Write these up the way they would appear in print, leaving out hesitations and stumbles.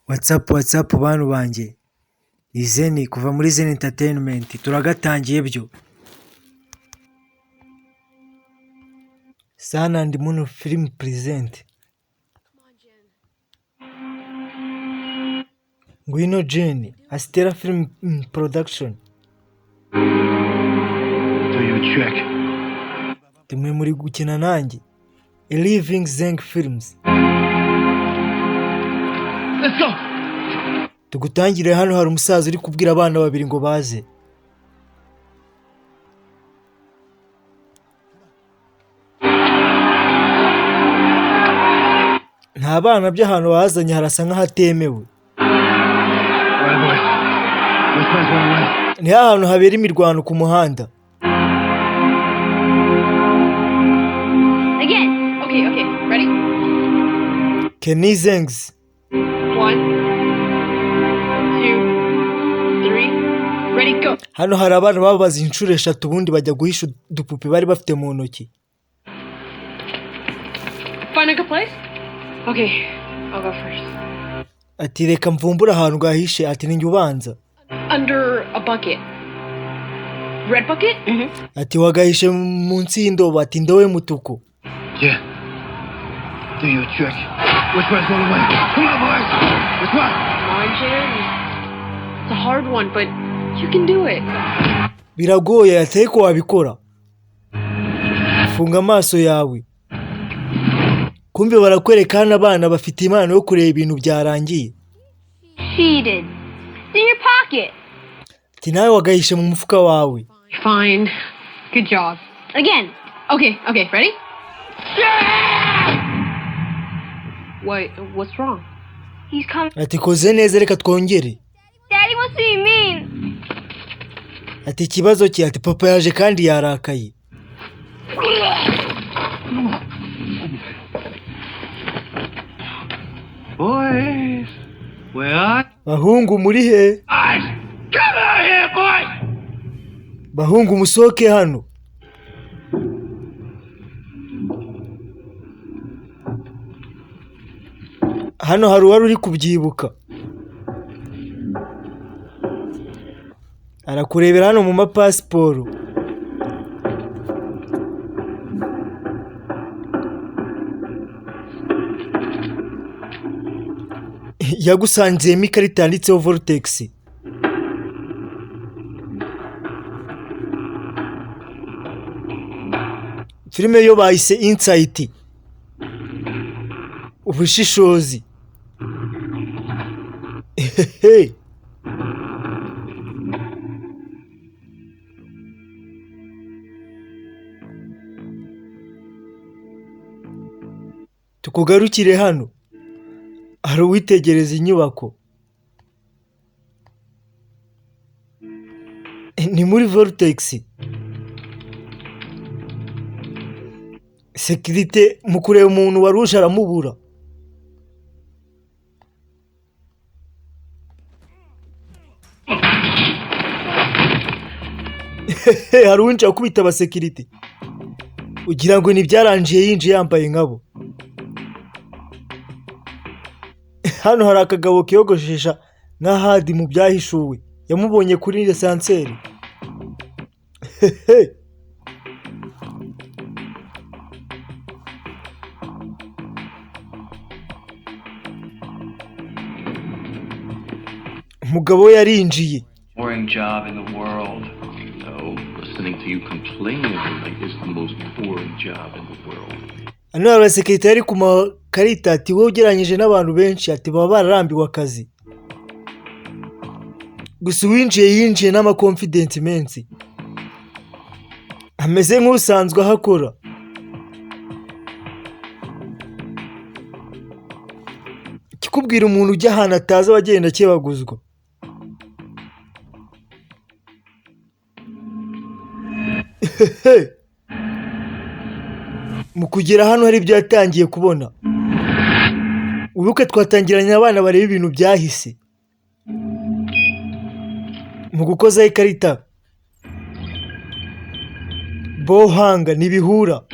What's up, what's up, bantu banjye? Ni Zeni kuva muri Zeni Entertainment, turagatangiye byo. Sun and Moon Film present. Ngwino Jane, Astera Film Production. Do your trick. Tumwe muri gukina nanjye. A Living Zeng Films. Let's go. Tugutangire hano hari umusaza uri kubwira abana babiri ngo baze. Nta bana by'ahantu bazanye harasa nk'ahatemewe. All right, boys. Which way's one way? Ni hantu habera imirwano ku muhanda. Again. Okay. Ready? Kenny Zengs. One, two, three. Ready, go. Hano hari abana babaze inshuro eshatu ubundi bajya guhisha udupupe bari bafite mu ntoki. Find a good place? Okay, I'll go first. Ati reka mvumbure ahantu gahishe, ati ninjye ubanza. Under a bucket. Red bucket? Mm-hmm. Ati wagahishe munsi y'indobo, ati indobo y'umutuku. Yeah. Do your trick. Which way's one way? Come on, boys. Which way? Come on, Jen. It's a hard one, but you can do it. Biragoye ati ariko wabikora. Funga amaso yawe. Kumbe barakwereka hano abana bafite impano yo kureba ibintu byarangiye. Cheated. It's in your pocket. Ati nawe wagahishe mu mufuka wawe. Fine. Good job. Again. Okay, ready? Wait, what's wrong? He's coming. Ati koze neza reka twongere. Daddy wants to be mean. Ati ikibazo cye, ati papa yaje kandi yarakaye. Boys, where are Bahungu muri he? Guys, come out here, boys. Bahungu musohoke hano. Hano hari uwari uri kubyibuka. Arakurebera hano mu mapasiporo. Yagusanziyemo ikarita yanditseho Vortex. Filime yo bayise Insight. Ubushishozi. Hehe. Tukugarukire hano. Hari uwitegereza inyubako. Ni muri Vortex. Sekirite mu kureba umuntu wari uje aramubura. Hari uwinjiye akubita abasekirite. Ugira ngo ntibyarangiye yinjiye yambaye nkabo. Hano hari akagabo kiyogoshesha nka Hadi mu byahishuwe. Yamubonye kuri esanseri. Umugabo we yarinjiye. Boring job in the world. No, listening to you complain every night is the most boring job in the world. Hano hari abasekirite bari ku makarita, ati wowe ugereranyije n'abantu benshi, ati baba bararambiwe akazi. Gusa uwinjiye yinjiye n'amakonfidensi menshi. Ameze nk'usanzwe ahakora. Ikikubwira umuntu ujya ahantu atazi aba agenda akebaguzwa. Mu kugera hano hari ibyo yatangiye kubona. Wibuke twatangiranye abana bareba ibintu byahise. Mu gukozaho ikarita Bohanga ntibihura.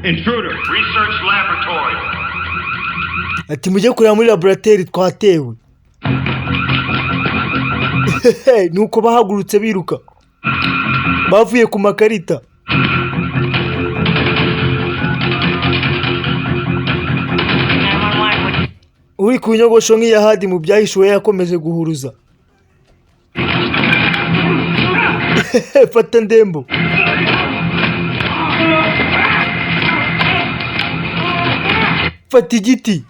Intruder. Research laboratory. Ati mujye kureba muri laborateri, twatewe. Nuko bahagurutse biruka bavuye ku makarita. Uri ku nyogosho nk'iya Hadi mu byahishuwe yakomeje guhuruza. Fata ndembo, fata igiti,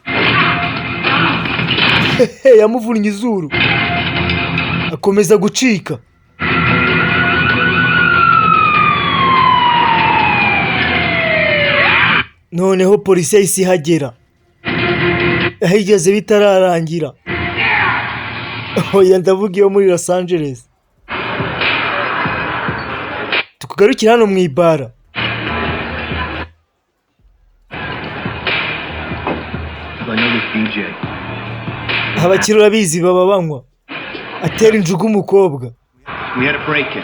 yamuvunnye izuru akomeza gucika. Noneho polisi yahise ihagera ahigeze bitararangira. Oya, ndavuga iyo muri Los Angeles. Tukugarukira hano mu ibara. I know this DJ. Abakiri urabizi baba banywa, atera injugu umukobwa. We had a break-in.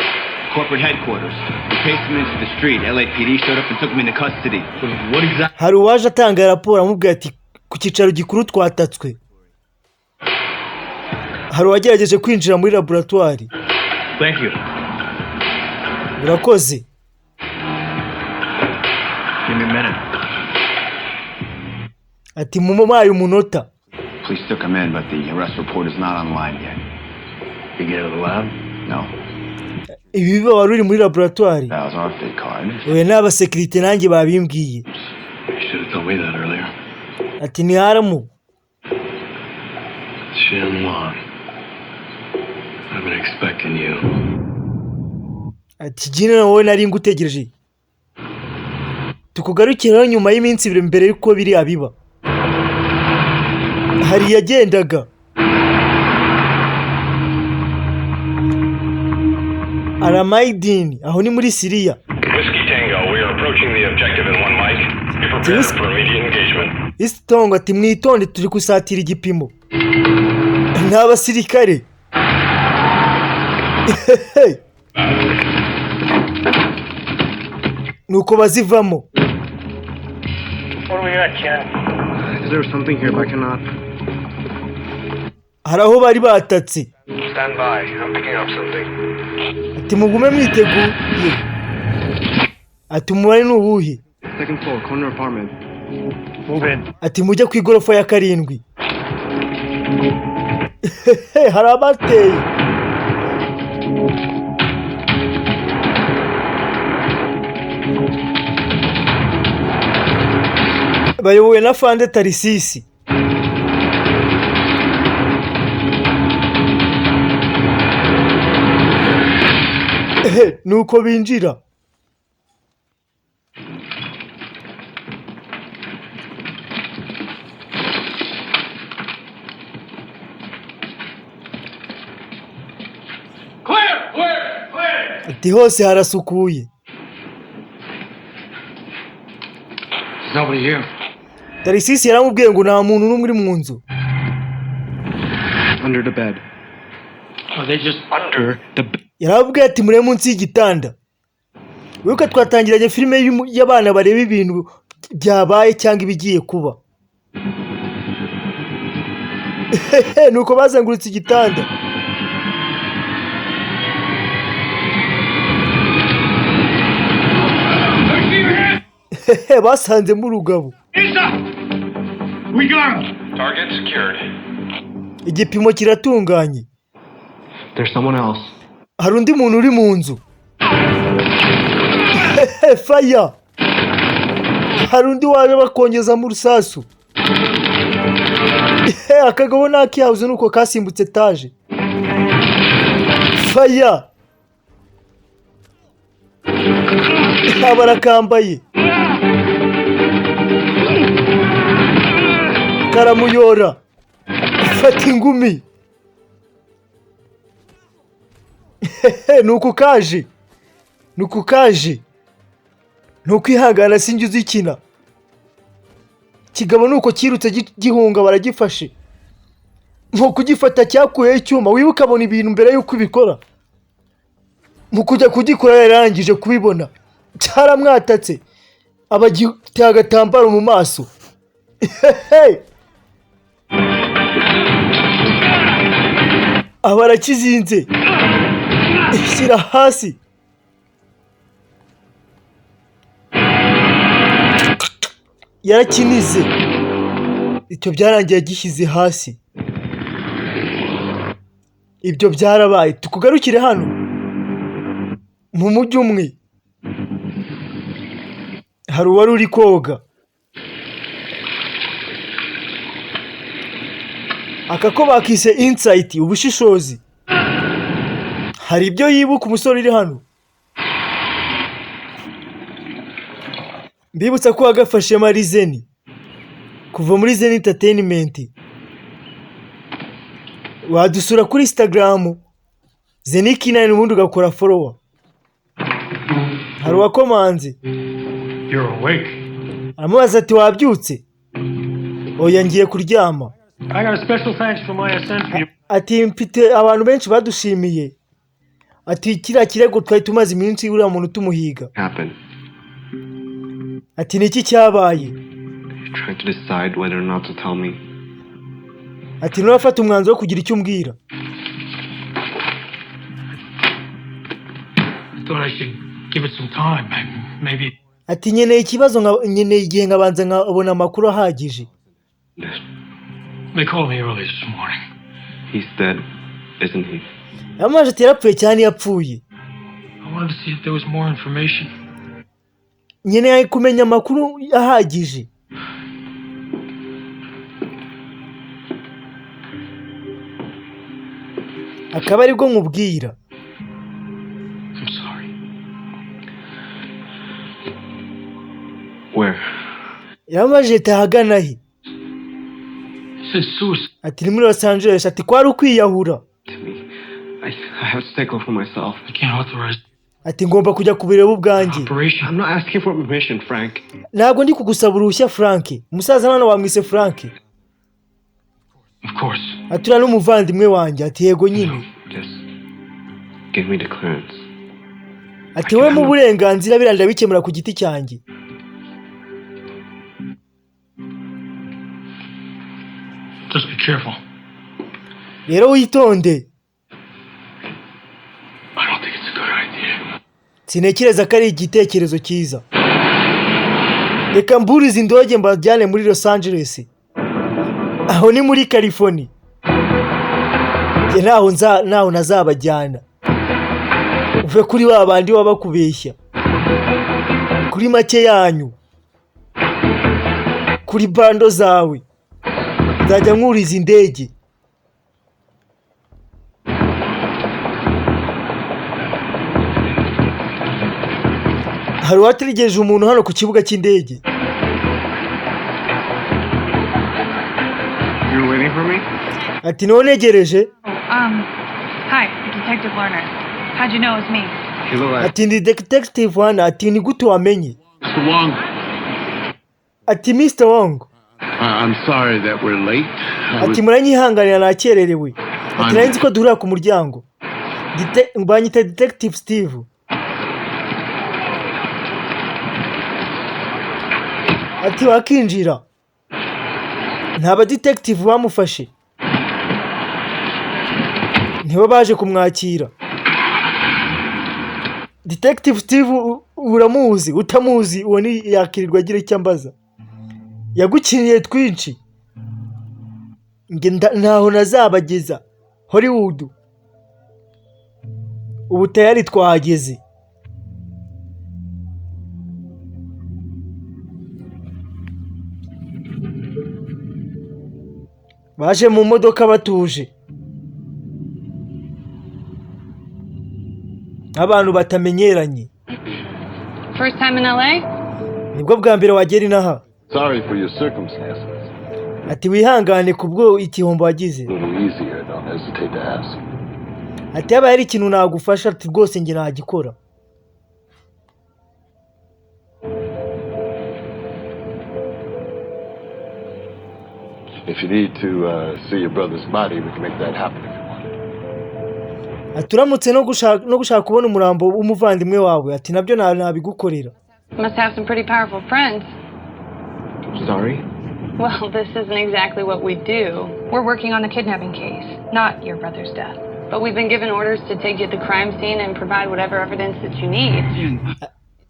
Corporate headquarters. We chased him into the street. LAPD showed up and took him into custody. What exactly? Hari uwaje atanga raporo amubwira ati ku cyicaro gikuru twatatswe, hari uwagerageje kwinjira muri laboratwari. Thank you. Urakoze. Give me a minute. Ati mumumaye umunota. Police took him in, but the arrest report is not online yet. You get out of the lab? No. Ibi biba wari uri muri laboratwari? That was our fit card. Oya, ni abasekirite, nanjye babimbwiye. You should have told me that earlier. Ati ni haramu. Shin Wan. I've been expecting you. Ati jina wowe nari ngutegereje. Tukugarukiraho nyuma y'iminsi 2 mbere y'uko biriya biba. Hari yagendaga Aramaidini, aho ni muri Siriya. Whiskey Tango, we are approaching the objective in 1 mike. Be prepared for immediate engagement. Isitongo ati mwitonde, turi gusatira igipimo n'abasirikare. Nuko bazivamo. What do we got, Ken? Is there something here backing up? Hari aho bari batatse. Stand by. I'm picking up something. Ati mugume mwiteguye. Ati umubare ni uwuhe? Second floor, corner apartment. Move in. Ati mujye ku igorofa ya karindwi, hari abateye. Bayobowe na Fande Tarisisi. Nuko binjira. Clear! Clear! Clear! Ati hose harasukuye. There's nobody here. Tarisisi yaramubwiye ngo nta muntu n'umwe uri mu nzu. Under the bed. Are they just under the Yarababwiye ati murebe munsi y'igitanda. Wibuke twatangiranye filime y'abana bareba ibintu byabaye cyangwa ibigiye kuba. Nuko bazengurutse igitanda. Basanzemo urugabo. We got him! Target secured. Igipimo kiratunganye. There's someone else. Hari undi muntu uri mu nzu. Faya, hari undi waje bakongezamo urusasu. Akagabo ntakihabuze nuko kasimbutse etaje. Faya barakambaye karamuyora, fata ingumi. Nuko kaje, nuko kaje, nuko ihangana sinjye uzikina. Kigabo nuko kirutse gihunga, baragifashe. Mu kugifata cyakuyeho icyuma. Wibuke abona ibintu mbere y'uko ubikora. Mu kujya kugikora yarangije kubibona, cyaramwatatse, abagiteye agatambaro mu maso. Aba arakizinze, shyira hasi. Yarakinize, icyo byarangiye agishyize hasi. Ibyo byarabaye. Tukugarukire hano mu mujyi umwe, hari uwari uri koga. Aka ko bakise insight, ubushishozi. Hari ibyo yibuka umusore uri hano. Mbibutsa ko wagafashe Marizeni kuva muri Zen Entertainment. Wadusura kuri Instagram Zeniki9, ubundi ugakora follow. Hari uwakomanze. You're awake. Aramubaza ati: "Wabyutse?" "Oya, ngiye kuryama." I got a special thanks from ISN for you. Ati: "Mfite abantu benshi badushimiye." Ati: "Kiriya kirego twari tumaze iminsi uriya muntu tumuhiga." Happened. Ati: "Ni iki cyabaye?" You're trying to decide whether or not to tell me. Ati: "Nturafata umwanzuro wo kugira icyo umbwira." I thought I should give it some time. Maybe Ati: "Nkeneye ikibazo nkeneye igihe nkabanza nkabona amakuru ahagije." they called me early this morning. He's dead, isn't he? Yamaje ati: "Yarapfuye cyane, yapfuye." I wanted to see if there was more information. Nkeneye kumenya amakuru ahagije. Akaba aribwo nkubwira. I'm sorry. Where? Yamaje ati: "Ahagana he?" He said suicide. Ati: "Ni muri Los Angeles." Ati: "Kwari ukwiyahura." To me. I have to take over myself. I can't authorize Ati: "Ngomba kujya kubireba ubwanjye." operation. I'm not asking for permission, Frank. Ntabwo ndi kugusaba uruhushya, Frank. Umusaza hano wamwise Frank. Of course. Ati: "Uriya n'umuvandimwe wanjye." Ati: "Yego nyine." Just give me the clearance. Ati: "Wowe mu burenganzira, biriya ndabikemura ku giti cyanjye." Just be careful. Rero witonde. I don't think it's a good idea. Sintekereza ko ari igitekerezo cyiza. Reka mburize indege mbajyane muri Los Angeles, aho ni muri California. Njye ntaho nza, ntaho nazabajyana. Uve kuri ba bandi baba bakubeshya kuri make yanyu, kuri bundle zawe nzajya nkuriza indege. Hari uwategereje umuntu hano ku kibuga cy'indege. You're waiting for me? Ati: "Niwo ntegereje." Hi, Detective Lerner. How'd you know it was me? You look like Ati: "Ndi detective hano." Ati: "Ni gute wamenye?" Mr. Wong, Ati: "Mr Wong." I'm sorry that we're late. I was Ati: "Muranyihanganira, nakererewe." Ati: "Nari nzi ko duhurira ku muryango. Banyita Detective Steve." Ati: "Wakinjira." Nta ba detective bamufashe, nibo baje kumwakira. Detective Steve uramuzi utamuzi, uwo ni yakirirwa agira icyo ambaza. Yagukiniye twinshi. Njye ntaho nazabageza Hollywood. Ubu tayari twahageze. Baje mu modoka batuje nk'abantu batamenyeranye. First time in LA? Nibwo bwa mbere wagera inaha? Sorry for your circumstances. Ati: "Wihangane kubwo igihombo wagize." A little easier, don't hesitate to ask. Ati: "Yaba hari ikintu nagufasha," ati, "rwose njye nagikora." If you need to see your brother's body, we can make that happen if you want. Ati: "Uramutse no gushaka kubona umurambo w'umuvandimwe wawe," ati, "nabyo nabigukorera." Must have some pretty powerful friends. Sorry? Well, this isn't exactly what we do. We're working on the kidnapping case, not your brother's death. But we've been given orders to take you to the crime scene and provide whatever evidence that you need.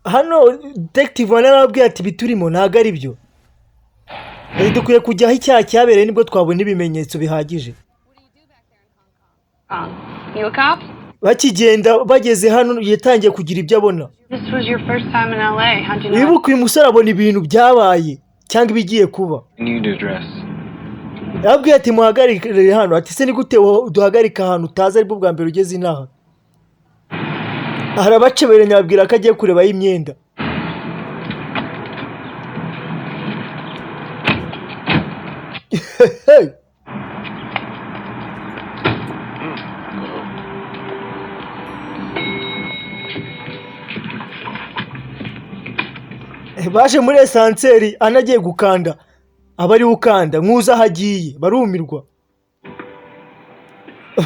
Hano detective yarababwiye ati biturimo ntabwo ari byo. Ati dukwiye kujya aho icyaha cyabereye, nibwo twabona ibimenyetso bihagije. You a cop? Bakigenda bageze hano, yatangiye kugira ibyo abona. This was your first time in LA. How'd you know? Wibuke, uyu musore abona ibintu byabaye cyangwa ibigiye kuba. Need address. Yababwiye ati muhagarike hano. Ati se ni gute duhagarika ahantu utazi, aribwo bwa mbere ugeze inaha? Arabaceberanya, ababwira ko agiye kurebayo imyenda. Hey! Baje muri ascenseur, anagiye gukanda, aba ariwe ukanda nkuza aho agiye, barumirwa,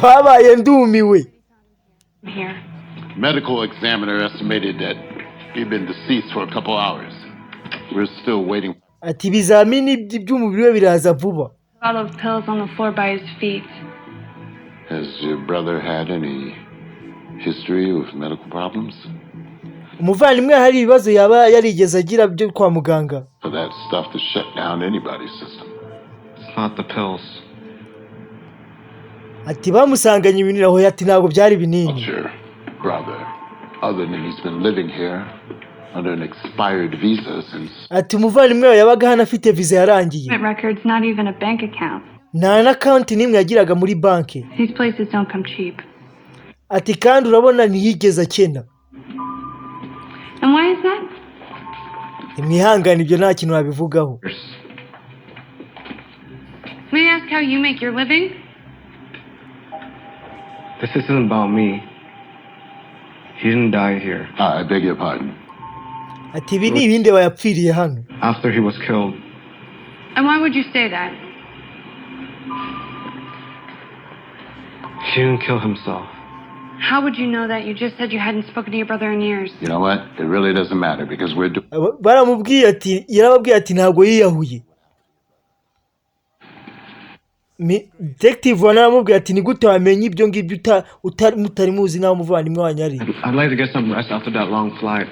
babaye ndumiwe. Here. Medical examiner estimated that he'd been deceased for a couple hours. We're still waiting. Ati ibizamini by'umubiri we biraza vuba. Bottle of pills on the floor by his feet. Has your brother had any history with medical problems? Umuvandimwe hari ibibazo yaba yarigeze agira byo kwa muganga? For that stuff to shut down anybody's system. It's not the pills. Ati bamusanganye ibinini aho. Ati ntabwo byari ibinini. What's your brother? Other than he's been living here under an expired visa since Ati umuvandimwe we yabaga hano afite viza yarangiye. Records, not even a bank account. Nta na konti n'imwe yagiraga muri banki. These places don't come cheap. Ati kandi urabona ntiyigeze akena. And why is that? Mwihangane, ibyo nta kintu wabivugaho. May I ask how you make your living? This isn't about me. He didn't die here. I beg your pardon. Ati ibi ni ibindi bayapfiriye hano. After he was killed, And why would you say that? he didn't kill himself. How would you know that? You just said you hadn't spoken to your brother in years. You know what? It really doesn't matter because we're doing Baramubwiye ati, yarababwiye ati ntabwo yiyahuye. Detective aramubwiye ati ni gute wamenya ibyo ngibyo mutari muzi n'aho umuvandimwe wanyu ari? I'd like to get some rest after that long flight.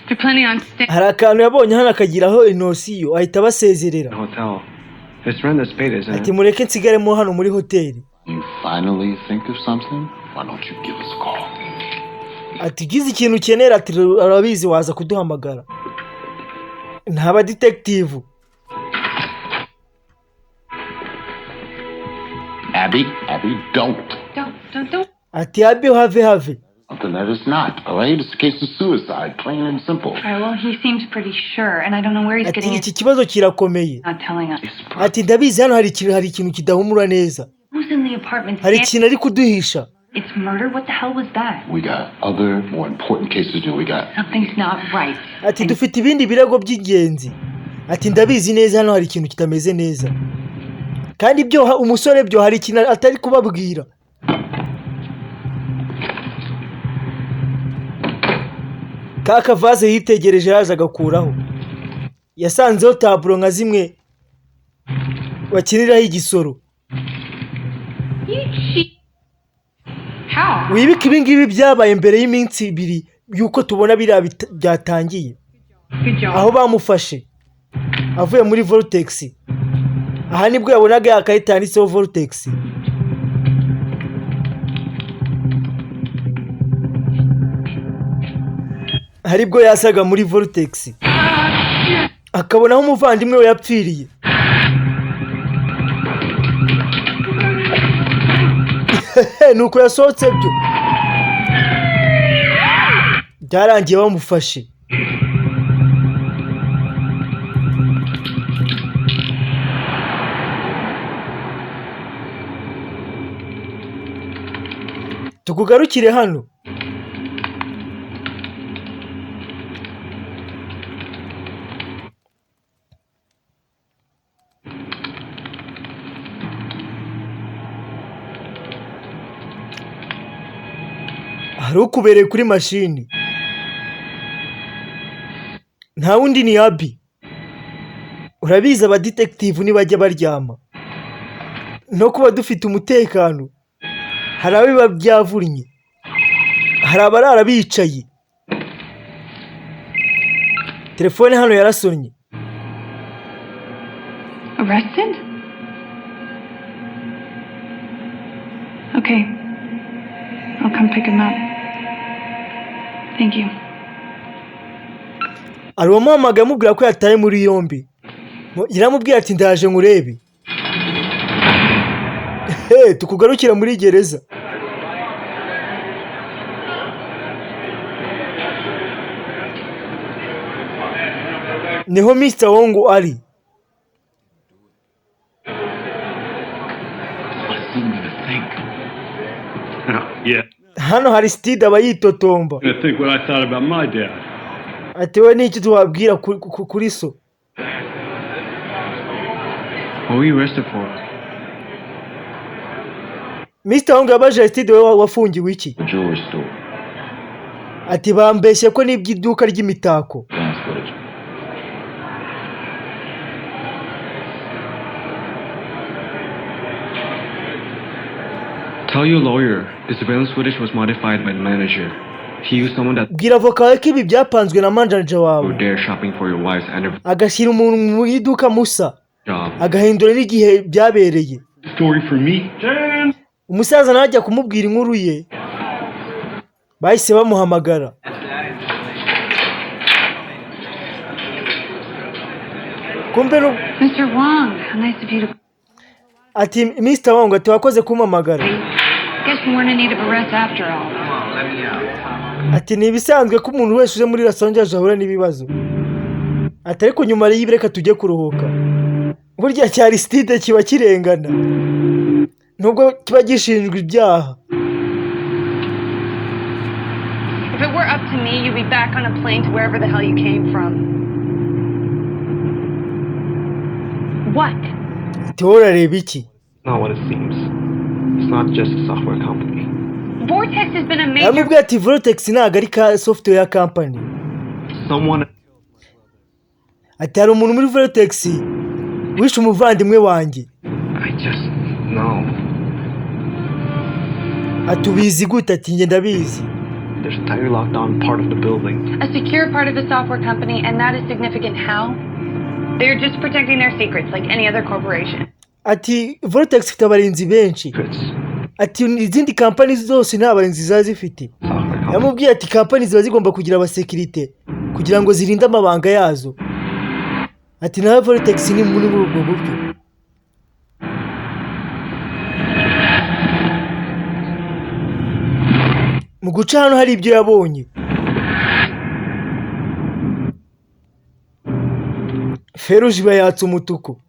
They're planning on staying Hari akantu yabonye hano akagiraho inosiyo, ahita abasezerera. The hotel. His rent is paid, isn't Ati it? mureke nsigaremo hano muri hoteli. You finally think of something? Why don't you give us a call? Ati ugize ikintu ukenera, ati arabizi, waza kuduhamagara. Ntaba detective. Abby, Abby, don't. Don't, don't, don't. Ati Abby, have have. Something that is not, all right? It's a case of suicide, plain and simple. All right, well, he seems pretty sure, and I don't know where he's Ati getting iki it. Kibazo kirakomeye. Not telling us. Ati ndabizi, hano hari ikintu kidahumura neza. Who's in the apartment? Hari ikintu ari kuduhisha. It's murder? What the hell was that? We got other more important cases to do. We got Something's not right. Ati dufite ibindi birego by'ingenzi. Ati ndabizi neza, hano hari ikintu kitameze neza. Kandi ibyo umusore byo hari ikintu atari kubabwira. Ka kavaze yitegereje, yaje agakuraho, yasanzeho taburo nka zimwe bakiniraho igisoro. You cheat. How? Wibuke, ibi ngibi byabaye mbere y'iminsi 2 y'uko tubona biriya byatangiye. Good job. Aho bamufashe avuye muri Vortex, aha nibwo yabonaga ya karita yanditseho Vortex. Haribwo yasaga muri Vortex akabona aho umuvandimwe we yapfiriye. Nuko yasohotse, byo byarangiye bamufashe. Tukugarukire hano. Hari ukubereye kuri mashini, nta wundi ni Abby. Urabizi, abadetective ntibajya baryama. No kuba dufite umutekano, hari abo biba byavunnye, hari abarara bicaye. Telefone hano yarasonnye. Arrested? Okay. I'll come pick him up. Thank you. Hari uwamuhamagaye amubwira ko yataye muri yombi. Iramubwira ati: "Ndaje nkurebe." He, tukugarukira muri gereza. Niho Mr Wong ari. What's he gonna think? Yeah. Hano hari Steve, aba yitotomba. Gonna think what I thought about my dad. Ati: "We n'iki tuwabwira kuri so?" What were you arrested for? Mr Wong yabajije Steve: "We wafungiwe iki?" The jewelry store. Ati: "Bambeshye ko n'iby'iduka ry'imitako." Surveillance footage. Tell your lawyer the surveillance footage was modified by the manager. He used someone that Bwira avoka wawe ko ibi byapanzwe na manager wawe, were there shopping for your wife's anniversary agashyira umuntu mu iduka musa, job. agahindura n'igihe byabereye. Story for me? Umusaza nawe ajya kumubwira inkuru ye, bahise bamuhamagara. Kumbe Mr. Wong, how nice of you to Ati: "Mr Wong," ati, "wakoze kumpamagara." Guess we weren't in need of a rest after all. Ati: "Ni ibisanzwe ko umuntu wese uje muri Los Angeles ahura n'ibibazo." Ati: "Ariko nyuma y'ibi reka tujye kuruhuka." Burya cya Aristide kiba kirengana nubwo kiba gishinjwa ibyaha. If it were up to me, you'd be back on a plane to wherever the hell you came from. What? Ati: "Wowe urareba iki?" Not what it seems. It's not just a software company. Vortex has been a major Aramubwira ati: "Vortex ntabwo ari ka software company." Someone Ati: "Hari umuntu muri Vortex wishe umuvandimwe wanjye." I just know. Ati: "Ubizi gute?" Ati: "Njye ndabizi." There's a tightly locked down part of the building. A secure part of the software company, and that is significant how? They're just protecting their secrets like any other corporation. Ati: "Vortex ifite abarinzi benshi." Secrets. Ati: "Izindi kampani zose nta barinzi ziba zifite." Software company. Yamubwiye ati: "Kampani ziba zigomba kugira abasekirite kugira ngo zirinde amabanga yazo." Ati: "Nawe Vortex ni muri ubwo buryo." Mu guca hano hari ibyo yabonye. Feruje iba yatse umutuku.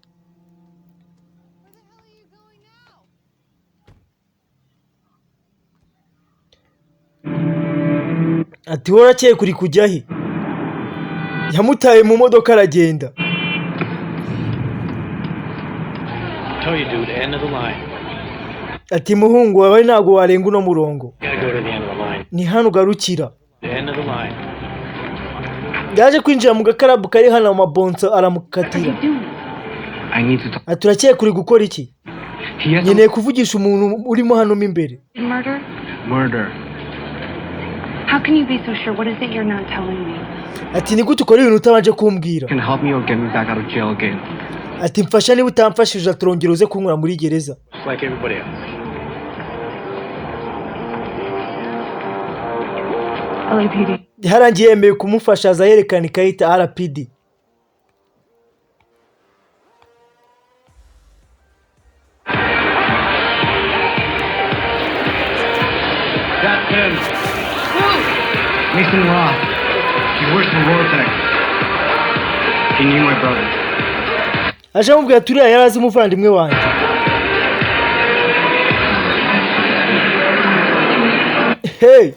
Ati: "Wowe urakeka uri kujya he?" Yamutaye mu modoka aragenda. Tell you, dude, end of the line. Ati: "Muhungu wawe, ntabwo warenga uno murongo." Gotta go to the end of the line. Ni hano ugarukira. The end of the line. Yaje kwinjira mu gakarabu kari hano, amabonso aramukatira. I need to talk. Ati: "Urakeka uri gukora iki?" He has "Nkeneye kuvugisha umuntu urimo hano mo imbere." Murder? Murder. How can you be so sure? What is it you're not telling me? Ati: "Ni gute ukora ibintu utabanje kumbwira?" Can help me or get me back out of jail again. Ati: "Mfasha, niba utamfashije turongera uze kunkura muri gereza." Just like everybody else. LAPD. Harangiye yemeye kumufasha, aza yerekana ikarita RPD. That's him. Mason Roth. He works for Vortex. He knew my brother. Aje amubwira ati: "Uriya yari azi umuvandimwe wanjye." Hey,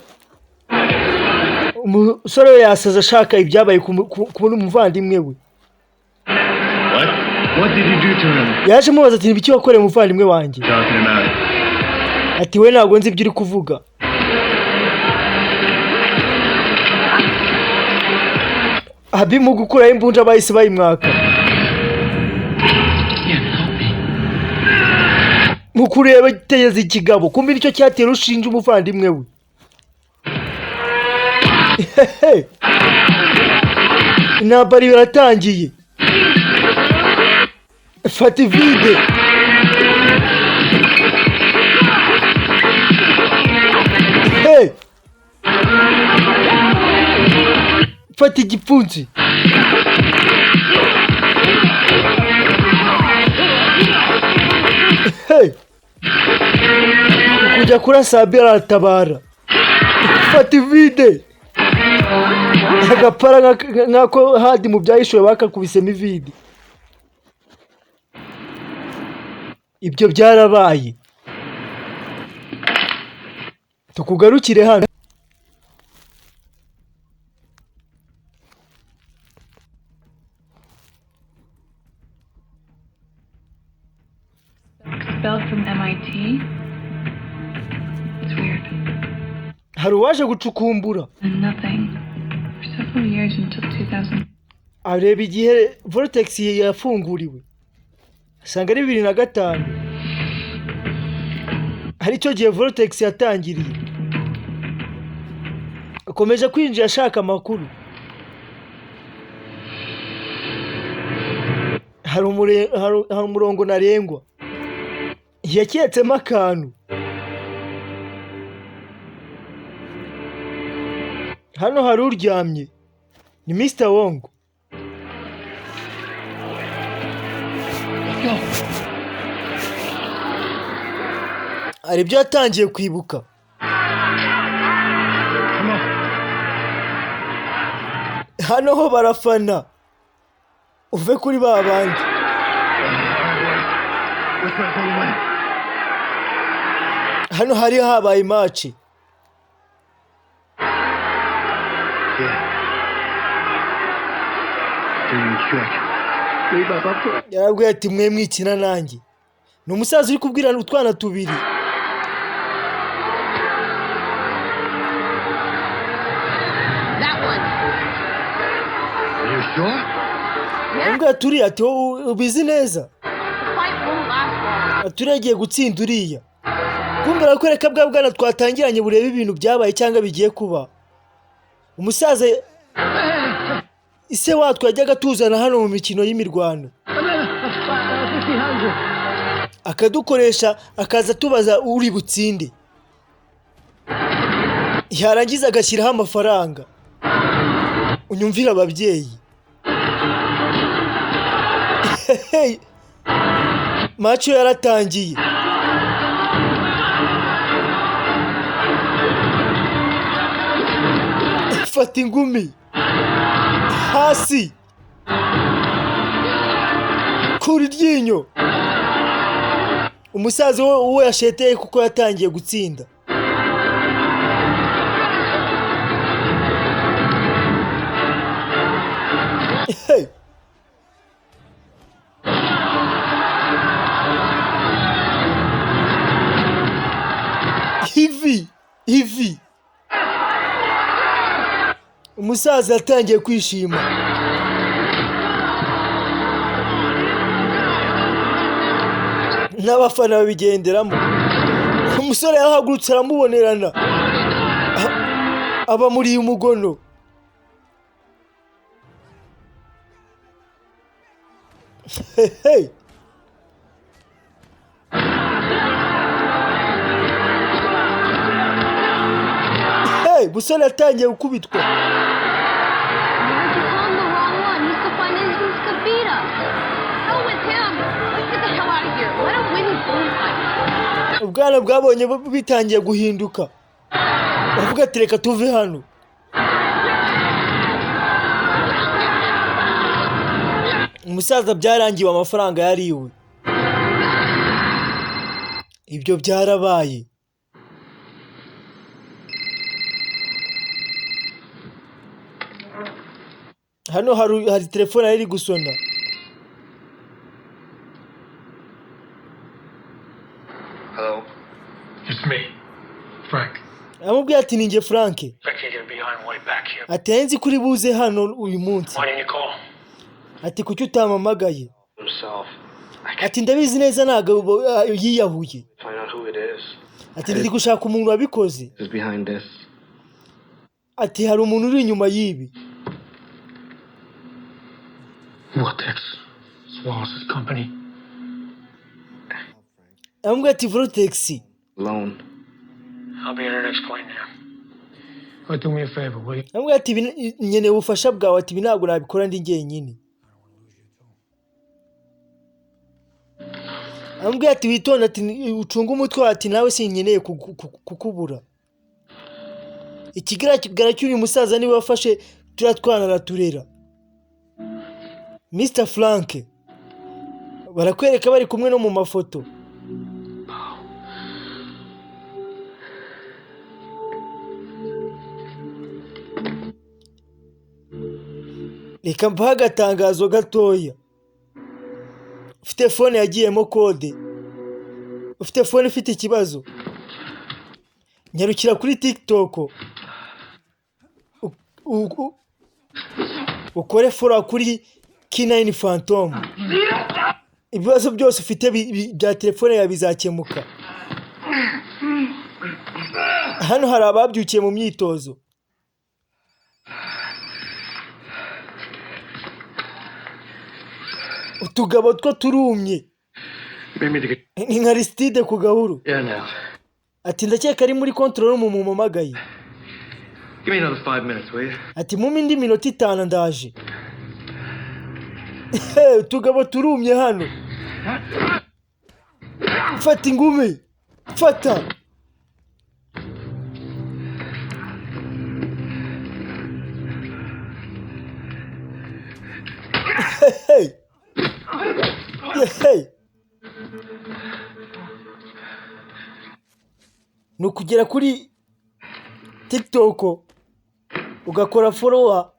umusore we yasaze ashaka ibyabaye ku muvandimwe we. What? What did you do to him? Yaje amubaza ati: "Ibiki wakoreye umuvandimwe wanjye?" Talking about. Ati: "We ntabwo nzi ibyo uri kuvuga." Abi mu gukuraho imbunda bahise bayimwaka. Mu kureba giteza ikigabo, kumbe nicyo cyatera urushinge umuvandimwe we. Hehe. Intambara iratangiye. Fata ivide. Hey! Fata igipfunsi. Hey! Kujya kurasa Abel aratabara. Fata ivide. Agapara nk'ako hadi mu byahishuwe bakakubisemo ivide. Ibyo byarabaye. Tukugarukire hano. Expelled from MIT? It's weird. Hari uwaje gucukumbura. And nothing for several years until 2000. Areba igihe Vortex yafunguriwe, asanga ari 2005, aricyo gihe Vortex yatangiriye. Akomeje kwinjira ashaka amakuru. Hari umurongo ntarengwa yaketsemo akantu. Hano hari uryamye, ni Mr. Wong. Hari ibyo yatangiye kwibuka. Hano ho barafana, uve kuri ba bandi. Hano hari habaye match. Yarabwiye ati mwe mwikina nanjye. Ni umusaza uri kubwira utwana tubiri. Yarabwiye ati uriya, ati wowe ubizi neza, ati uriya agiye gutsinda uriya. Kumbe arakwereka bwa bwana twatangiranye burebe ibintu byabaye cyangwa bigiye kuba. Umusaza ise watwe yajyaga atuzana hano mu mikino y'imirwano, akadukoresha, akaza tubaza uri butsinde, yarangiza agashyiraho amafaranga. Unyumvira ababyeyi. Macho yaratangiye. Fata ingumi hasi, kura iryinyo. Umusaza we yasheteye kuko yatangiye gutsinda. Hey! Ivi, ivi. Umusaza yatangiye kwishima. N'abafana babigenderamo. Umusore yarahagurutse aramubonerana, aba muri umugono. Hey! Hey, musore yatangiye gukubitwa. Ubwana bwabonye bitangiye guhinduka, bavuga ati reka tuve hano. Umusaza byarangiwe, amafaranga yariwe. Ibyo byarabaye. Hano hari telefone iri gusona. Hello. It's me, Frank. Amubwiye ati ni njye Frank. Ati nzi kuri buze hano uyu munsi. Ati kuki utampamagaye? Ati ndabizi neza ntabwo yiyahuye. out who it is. Ati ndi gushaka umuntu wabikoze. Who's behind this? Ati hari umuntu uri inyuma y'ibi. Vortex. It's Wallace's company. Aramubwira ati Vortex. Alone. I'll be in the next plane now. But do me a favor, will you? Aramubwira ati "Ibi nkeneye ubufasha bwawe." Ati ibi ntabwo nabikora ndi njyenyine. Aramubwira ati witonde, ati ucunge umutwe wawe, ati nawe sinkeneye kukubura. Ikigaragara cy'uyu musaza niwe wafashe turiya twana araturera. Mr Frank barakwereka bari kumwe no mu mafoto. Reka mbahe agatangazo gatoya. Ufite phone yagiyemo code, ufite phone ifite ikibazo, nyarukira kuri TikTok ukore follow kuri K9 Phantom. Ibibazo byose ufite bya telefone yawe bizakemuka. Hano hari ababyukiye mu myitozo. Utugabo two turumye ni nka Aristide ku gahuru. Yeah, now. Ati ndakeka ari muri control room mumamagaye. Give me another 5 minutes, will you? Ati mumpe indi minota 5 ndaje. Utugabo turumye hano. Fata ingumi. Fata. Hey. Hey. Ni ukugera kuri TikTok ugakora follower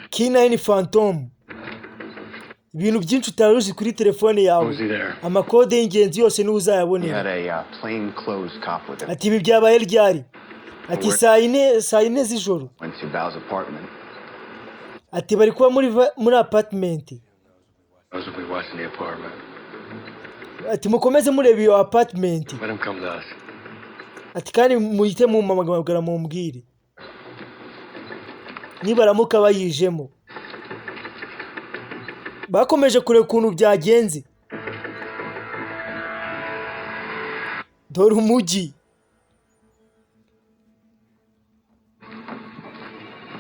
K9 Phantom. Ibintu byinshi utari uzi kuri telefone yawe, amakode y'ingenzi yose niwe uzayabonera. Ati ibi byabaye ryari? Ati saa yine z'ijoro. Ati bari kuba muri apartment. Ati mukomeze mureba iyo apartment. Ati kandi muhite mumpamagara mumbwire nibaramuka bayijemo. Bakomeje kureba ukuntu byagenze. Dore umujyi.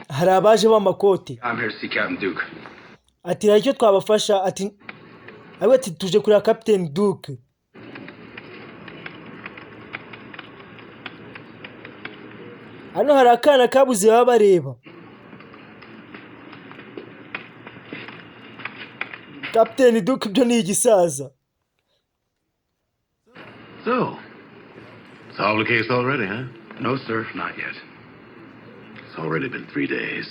Hari abaje b'amakote. Ati hari icyo twabafasha. Ati ati tuje kureba Captain Duke. Hano hari akana kabuze baba bareba. Captain Duke ibyo ni igisaza. So, solved the case already, huh? No, sir, not yet. It's already been 3 days.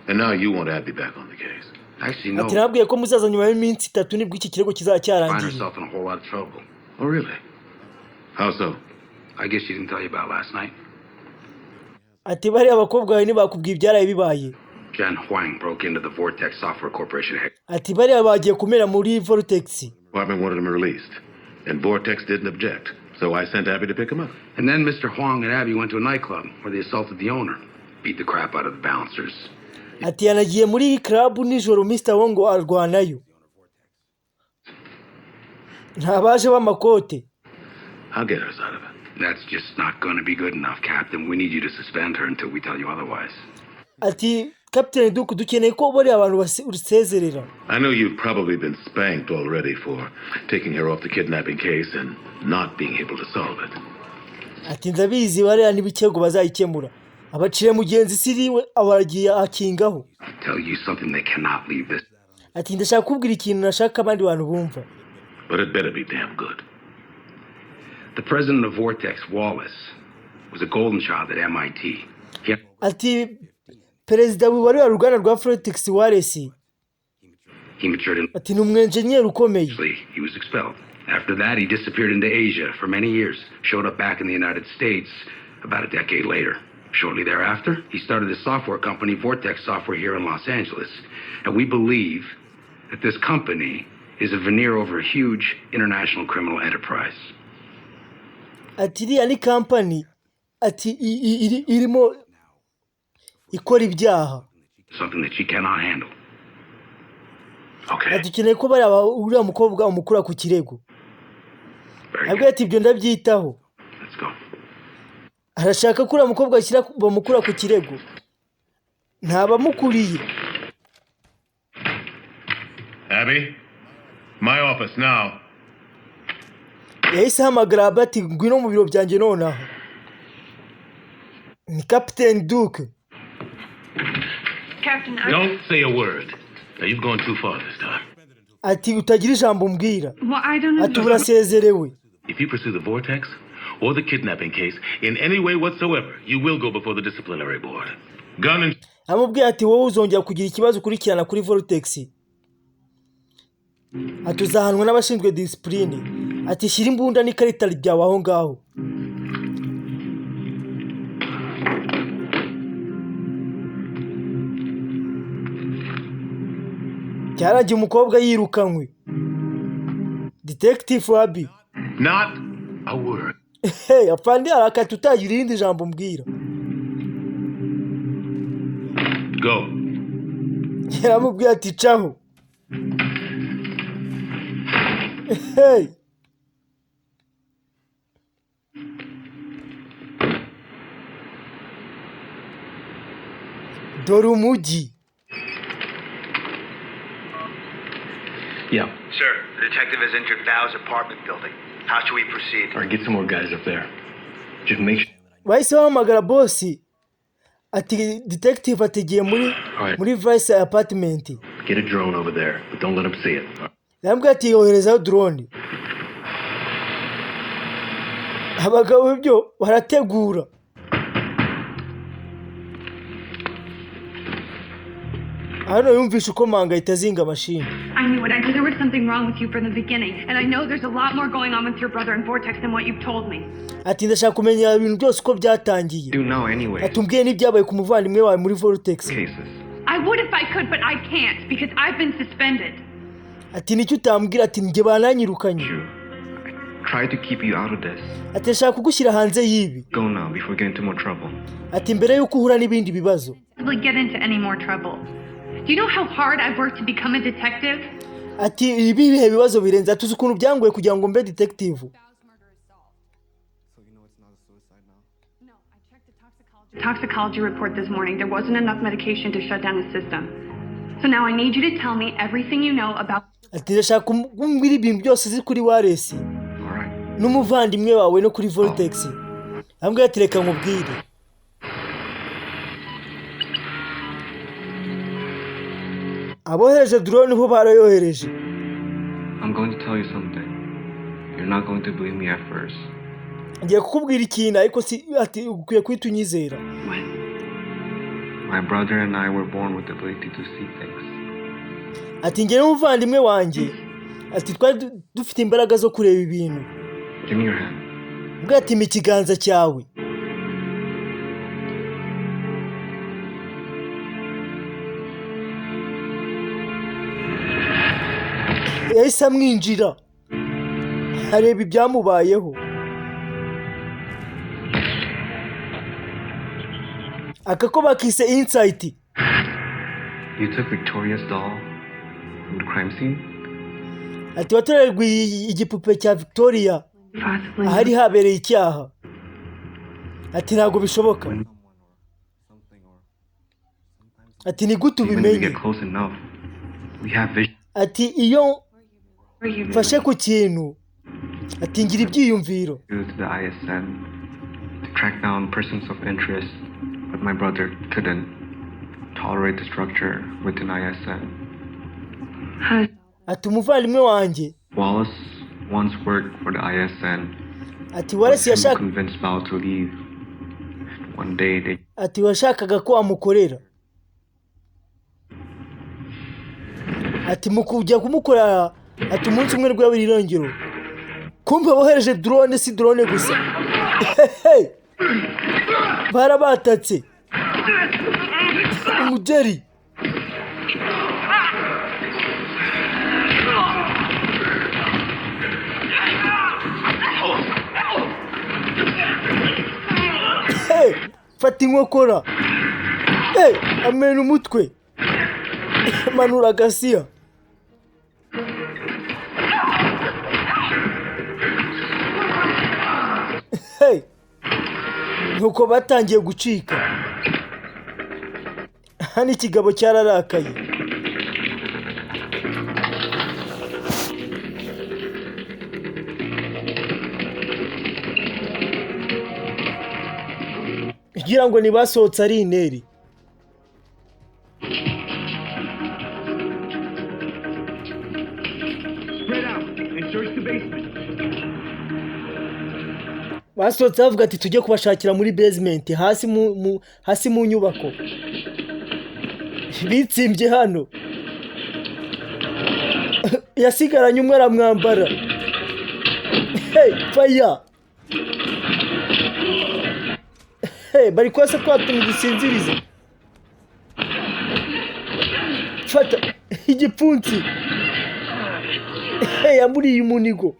And now you want Abby back on the case. Actually, no. Ati nabwiye ko muzaza nyuma y'iminsi 3 nibwo iki kirego kizacyarangiye. Find herself in a whole lot of trouble. Oh, really? How so? I guess she didn't tell you about last night. Ati bari abakobwa bawe ntibakubwiye ibyaraye bibaye. Jen Huang broke into the Vortex Software Corporation. Ati bari bagiye kumera muri Vortex. Department wanted him released, and Vortex didn't object. So I sent Abby to pick him up. And then Mr. Huang and Abby went to a nightclub where they assaulted the owner, beat the crap out of the bouncers. Ati yanagiye muri club nijoro Mr. Wong arwanayo. Ntabaje b'amakote. I'll get us out of it. That's just not going to be good enough, Captain. We need you to suspend her until we tell you otherwise. Ati Captain Duke dukeneye ko bari abantu basezerera. I know you've probably been spanked already for taking her off the kidnapping case and not being able to solve it. Ati ndabizi bariya n'ibikego bazayikemura. Abacire mugenzi siriwe abaragiye akingaho. Tell you something they cannot leave this. Ati ndashaka kubwira ikintu nashaka abandi bantu bumva. But it better be damn good. The president of Vortex, Wallace, was a golden child at MIT. Ati perezida wari ruganda rwa Vortex Wallace. He matured in. Ati ni umwenjenyeri ukomeye. He was expelled. After that, he disappeared into Asia for many years. Showed up back in the United States about a decade later. Shortly thereafter, he started his software company, Vortex Software, here in Los Angeles. And we believe that this company is a veneer over a huge international criminal enterprise. Ati iriya ni kampani, ati irimo ikora ibyaha. Something that she cannot handle. Okay. Ati ukeneye ko bariya uriya mukobwa umukura ku kirego. Very Abwiye good. ati ibyo ndabyitaho. Let's go. Arashaka ko uriya mukobwa ashyira bamukura ku kirego, ntabamukuriye. Abby, my office now. Yahise ahamagara Abby ati ngwino mu biro byanjye nonaha. Ni Kapiteni Duke. Captain, I. Don't say a word. Now you've gone too far this time. Ati utagira ijambo umbwira. Well, I don't Ati know. urasezerewe. If you pursue the vortex or the kidnapping case in any way whatsoever, you will go before the disciplinary board. Gun and Amubwiye ati wowe uzongera kugira ikibazo ukurikirana kuri Vortex, ati uzahanwa n'abashinzwe disipurine. Ati shyira imbunda n'ikarita ryawe aho ngaho. Cyarangiye umukobwa yirukanywe. Detective Abby. Not a word. Hey, afande arakata utagira irindi jambo mbwira. Go. Yaramubwiye ati caho. Hey. Dore umujyi. Yeah. Sir, the detective has entered Bow's apartment building. How should we proceed? All right, get some more guys up there. Just make sure. Bahise bahamagara bosi, ati detective ategeye muri Alright. muri vice apartment. Get a drone over there, but don't let him see it. Yambwiye ati yoherezaho drone. Abagabo ibyo barategura. Hano yumvishe ukomanga ahita azinga mashini. I knew it. I knew there was something wrong with you from the beginning. And I know there's a lot more going on with your brother and Vortex than what you've told me. Ati ndashaka kumenya ibintu byose uko byatangiye. Do now anyway. Ati umbwiye n'ibyabaye ku muvandimwe wawe muri Vortex. Cases. I would if I could, but I can't because I've been suspended. Ati nicyo utambwira? Ati njye bananyirukanye. You. I tried to keep you out of this. Ati ndashaka kugushyira hanze y'ibi. Go now before we get into more trouble. Ati mbere y'uko uhura n'ibindi bibazo. Possibly get into any more trouble. Do you know how hard I've worked to become a detective? Ati ibi bihe bibazo birenze. Ati uzi ukuntu byangoye kugira ngo mbe detective? Toxicology report this morning. There wasn't enough medication to shut down the system. So now I need you to tell me everything you know about Ati ndashaka kumbwira ibintu byose uzi kuri Wallace All right. n'umuvandimwe wawe no kuri Vortex. Ambwira ati reka nkubwire. Abohereje drone bo barayohereje. I'm going to tell you something. You're not going to believe me at first. Ngiye kukubwira ikintu, ariko si ati ukwiye guhita unyizera. What? My brother and I were born with the ability to see things. Ati njye n'umuvandimwe wanjye, ati twari dufite imbaraga zo kureba ibintu. Give me your hand. Mbwira ati mpa ikiganza cyawe. Yahise amwinjira areba ibyamubayeho. Aka ko bakise Insight. You took Victoria's doll from the crime scene? Ati watorerwa igipupe cya Victoria Possibly. ahari habereye icyaha. Ati ntabwo bishoboka. Ati ni gute Even if we ubimenye? get close enough, we have vision. Ati iyo Were you mfashe ku kintu, ati ngira ibyiyumviro. To the ISN to track down persons of interest, but my brother couldn't tolerate the structure within ISN. How does Ati umuvandimwe wanjye Wallace once worked for the ISN. Ati Wallace Was him yashaka convinced Bao to leave. One day they Ati washakaga ko amukorera. Ati mu kujya kumukorera, ati umunsi umwe rwabiri irengero kumva bohereje drone. Si drone gusa. Hehe! Barabatatse umugeri. Fata inkokora. Hey, amena umutwe, manura agasiya. Hey, nuko batangiye gucika. Hano ikigabo cyararakaye. Kugira ngo ntibasohotse ari ineri. Spread out and search the basement. Basohotse bavuga ati tujye kubashakira muri basement, hasi mu nyubako. Bitsimbye hano, yasigaranye umwe aramwambara. Hey, fire! Hey, bari kwasa twa tuntu dusinziriza. Fata igipfunsi. Hey, yamuriye umunigo.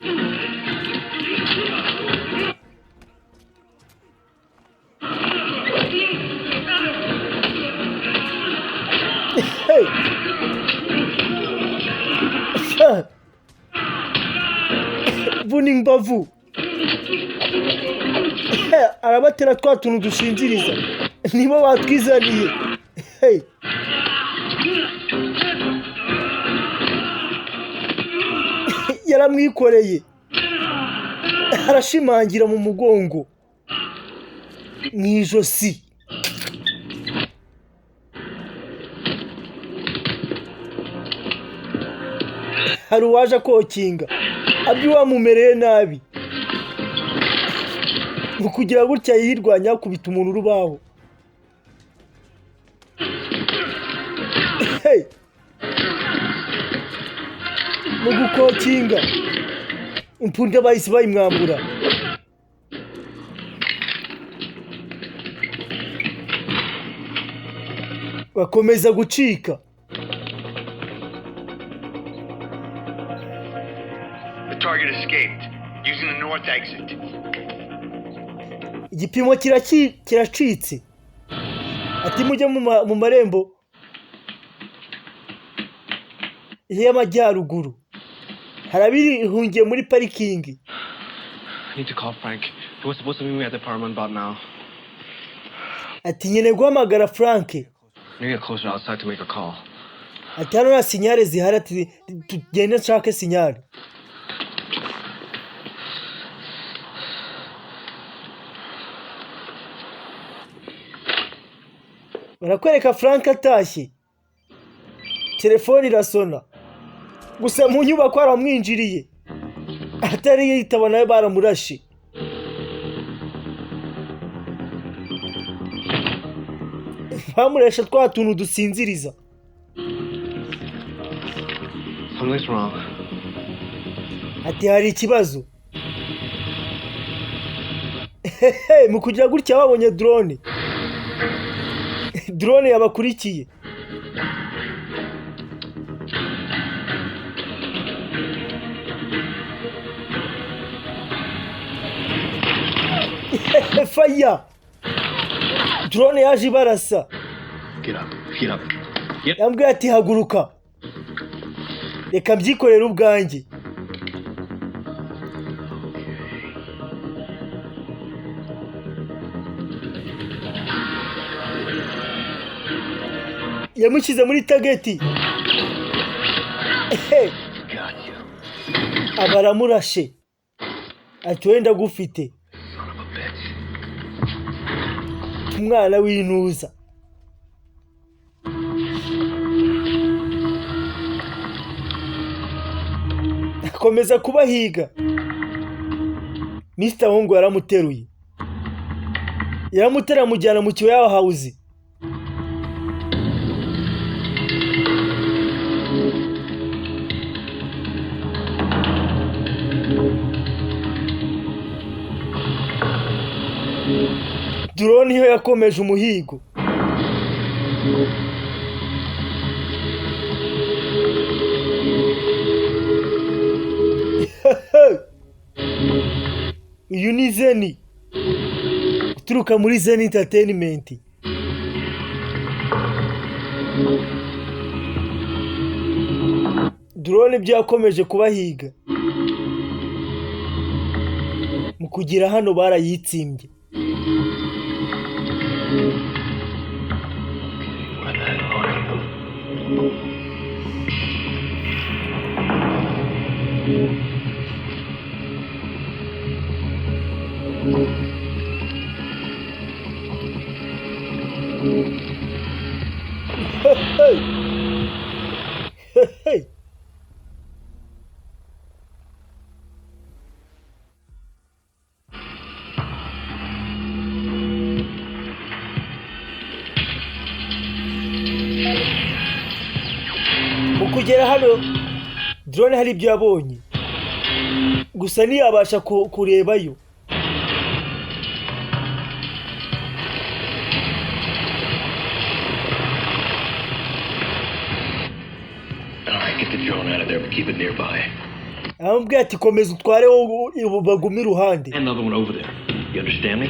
Hey! Ah! Vuna imbavu. Hey, arabatera twa tuntu dusinziriza, nibo batwizaniye. Hey! Yaramwikoreye, arashimangira mu mugongo, mu ijosi. Hari uwaje akokinga abyo wamumereye nabi mu kugira gutya yirwanya, akubita umuntu urubaho. Hey! Mu gukokinga impunda bahise bayimwambura. Bakomeza gucika. The target escaped using the north exit. Igipimo kiracitse. Ati mujye mu marembo y'amajyaruguru, hari abihungiye muri parikingi. I need to call Frank. He was supposed to meet me at the apartment about now. Ati nkeneye guhamagara Frank. I need to get closer outside to make a call. Ati hano nta signal zihari. Ati tugende nshake signal. Barakwereka Frank atashye, telefone irasona. Gusa mu nyubako haramwinjiriye, atari yitaba nawe baramurashe. Bamuresha twa tuntu dusinziriza. Something's wrong. Ati hari ikibazo. Hehe, mu kugira gutya babonye drone, drone yabakurikiye. Faya! Drone yaje ibarasa. Get up. Get up. Get Yambwiye ati haguruka, reka mbyikorere ubwanjye. Yamushyize muri target. Ehe, Got you. Aba aramurashe. Ati wenda agufite. Son of a bitch. Umwana w'intuza. Akomeza kubahiga. Mr Hungu yaramuteruye, yaramutera, amujyana mu kiwawa house. Drone yo yakomeje umuhigo. Uyu ni Zeni uturutse. Ituruka muri Zen Entertainment. Drone ibyo yakomeje kubahiga, mu kugera hano barayitsimbye. Where the hell are you? Hey! Hey! Mu kugera hano, drone hari ibyo yabonye, gusa ntiyabasha kurebayo. All right, get the drone out of there, but keep it nearby. Aramubwira ati: "Komeza utware wowe, bagume iruhande." Another one over there. You understand me?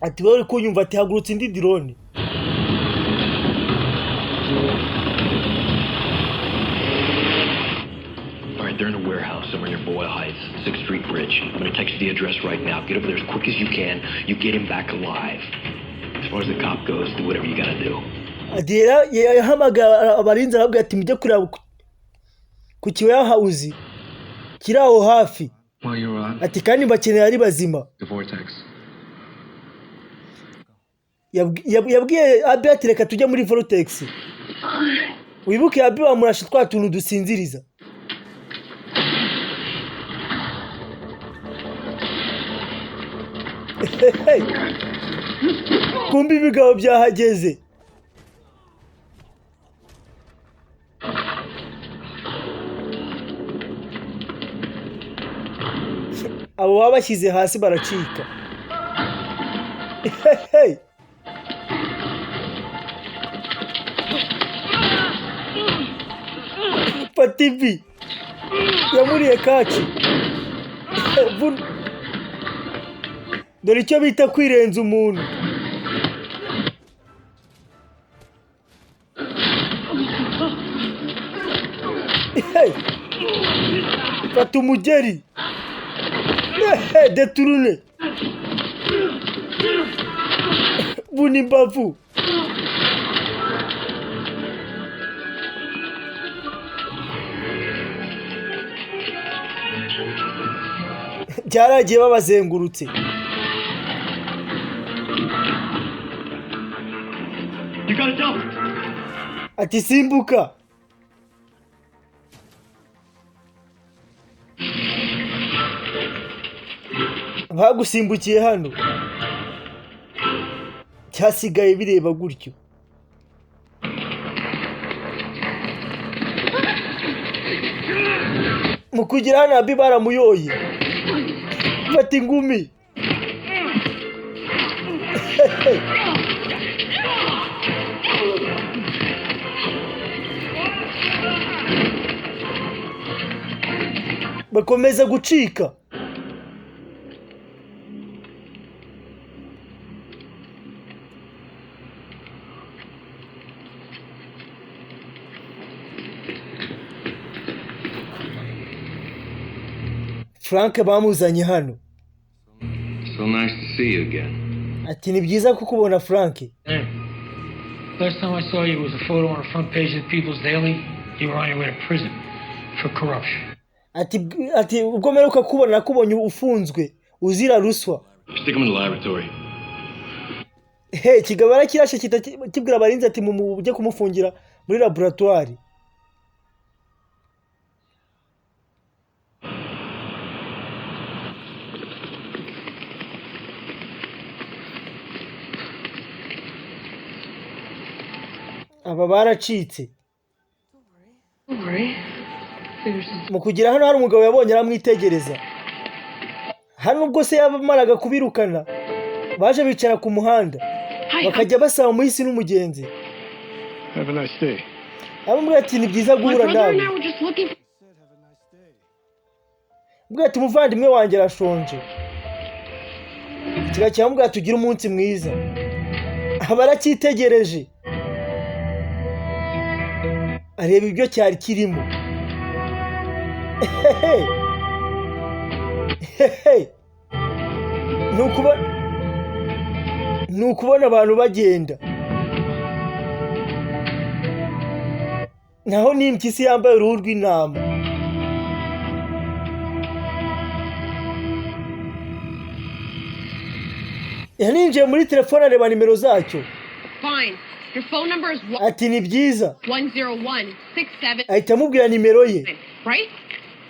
Ati: "Wowe uri kunyumva?" Ati: "Hagurutse indi drone." All right, they're in a warehouse somewhere near Boyle Heights, 6th Street Bridge. I'm gonna text you the address right now. Get over there as quick as you can. You get him back alive. As far as the cop goes, do whatever you gotta do. Ati yahamagara abarinzi, arababwira ati: "Mujye kureba ku ki warehouse kiri aho hafi." While you're on Ati: "Kandi mbakeneye ari bazima." the vortex. Yabwiye Abi ati: "Reka tujye muri vortex." Wibuke Abi wamurashe twa tuntu dusinziriza. Hey! Kumbe ibigabo byahageze. Abo baba bashyize hasi baracika. Hey! Fata ivi, yamuriye kaci. Dore icyo bita kwirenza umuntu. Hey! Fata umugeri. Hey, détourne, vuna imbavu. Byaragiye babazengurutse. You gotta jump! Ati: "Simbuka." Bagusimbukiye hano, cyasigaye bireba gutyo. Mu kugira hano, Abi baramuyoye, fata ingumi. Bakomeza gucika. Frank bamuzanye hano. So nice to see you again. Ati: "Ni byiza kukubona, Frank." Hey. Last time I saw you was a photo on the front page of the People's Daily. You were on your way to prison for corruption. Ati: "Ubwo mperuka kubona, nakubonye ufunzwe uzira ruswa." Stick him in the laboratory. He, kigabo arakirashe, kita kibwira abarinzi ati: "Mujye kumufungira muri laboratwari." Aba baracitse. Don't worry. Figure some Mu kugera hano, hari umugabo yabonye aramwitegereza hano. Ubwo se yamaraga kubirukana, baje bicara ku muhanda, bakajya basaba umuhisi n'umugenzi. Have a nice day. Aramubwira ati: "Ni byiza My guhura brother and nawe." I were just looking for Aramubwira ati: "Umuvandimwe wanjye arashonje." Kiba kiramubwira, tugire umunsi mwiza. Aba aracyitegereje, areba ibyo cyari kirimo. Hehe, hehe. Ni ukubona abantu bagenda, naho ni impyisi yambaye uruhu rw'intama. Yaninjiye muri telefone, areba nimero zacyo. Fine. Your phone number is Ati ni byiza. 10167, Ahita amubwira nimero ye. right?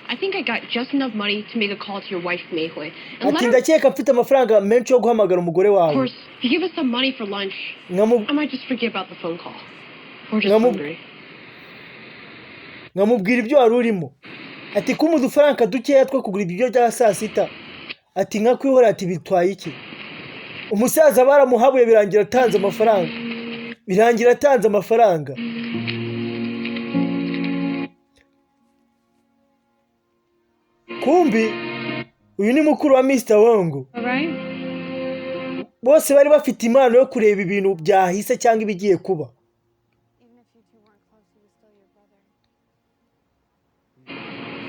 I think I got just enough money to make a call to your wife, Mayhui, and let Ati her. ndakeka mfite amafaranga menshi yo guhamagara umugore Of wawe. course, if you give us some money for lunch, I might just forget about the phone call. We're just hungry. Nkamubwira ibyo wari urimo. Ati kumpa udufaranga dukeya two kugura ibiryo bya saa sita, ati nkakwihora, ati bitwaye iki? Umusaza baramuhabuye, birangira atanze amafaranga, birangira atanze amafaranga. Kumbi uyu ni mukuru wa Mr Wongo. All right? Bose bari bafite impano yo kureba ibintu byahise cyangwa ibigiye kuba. Even if you two weren't close, he was still your brother.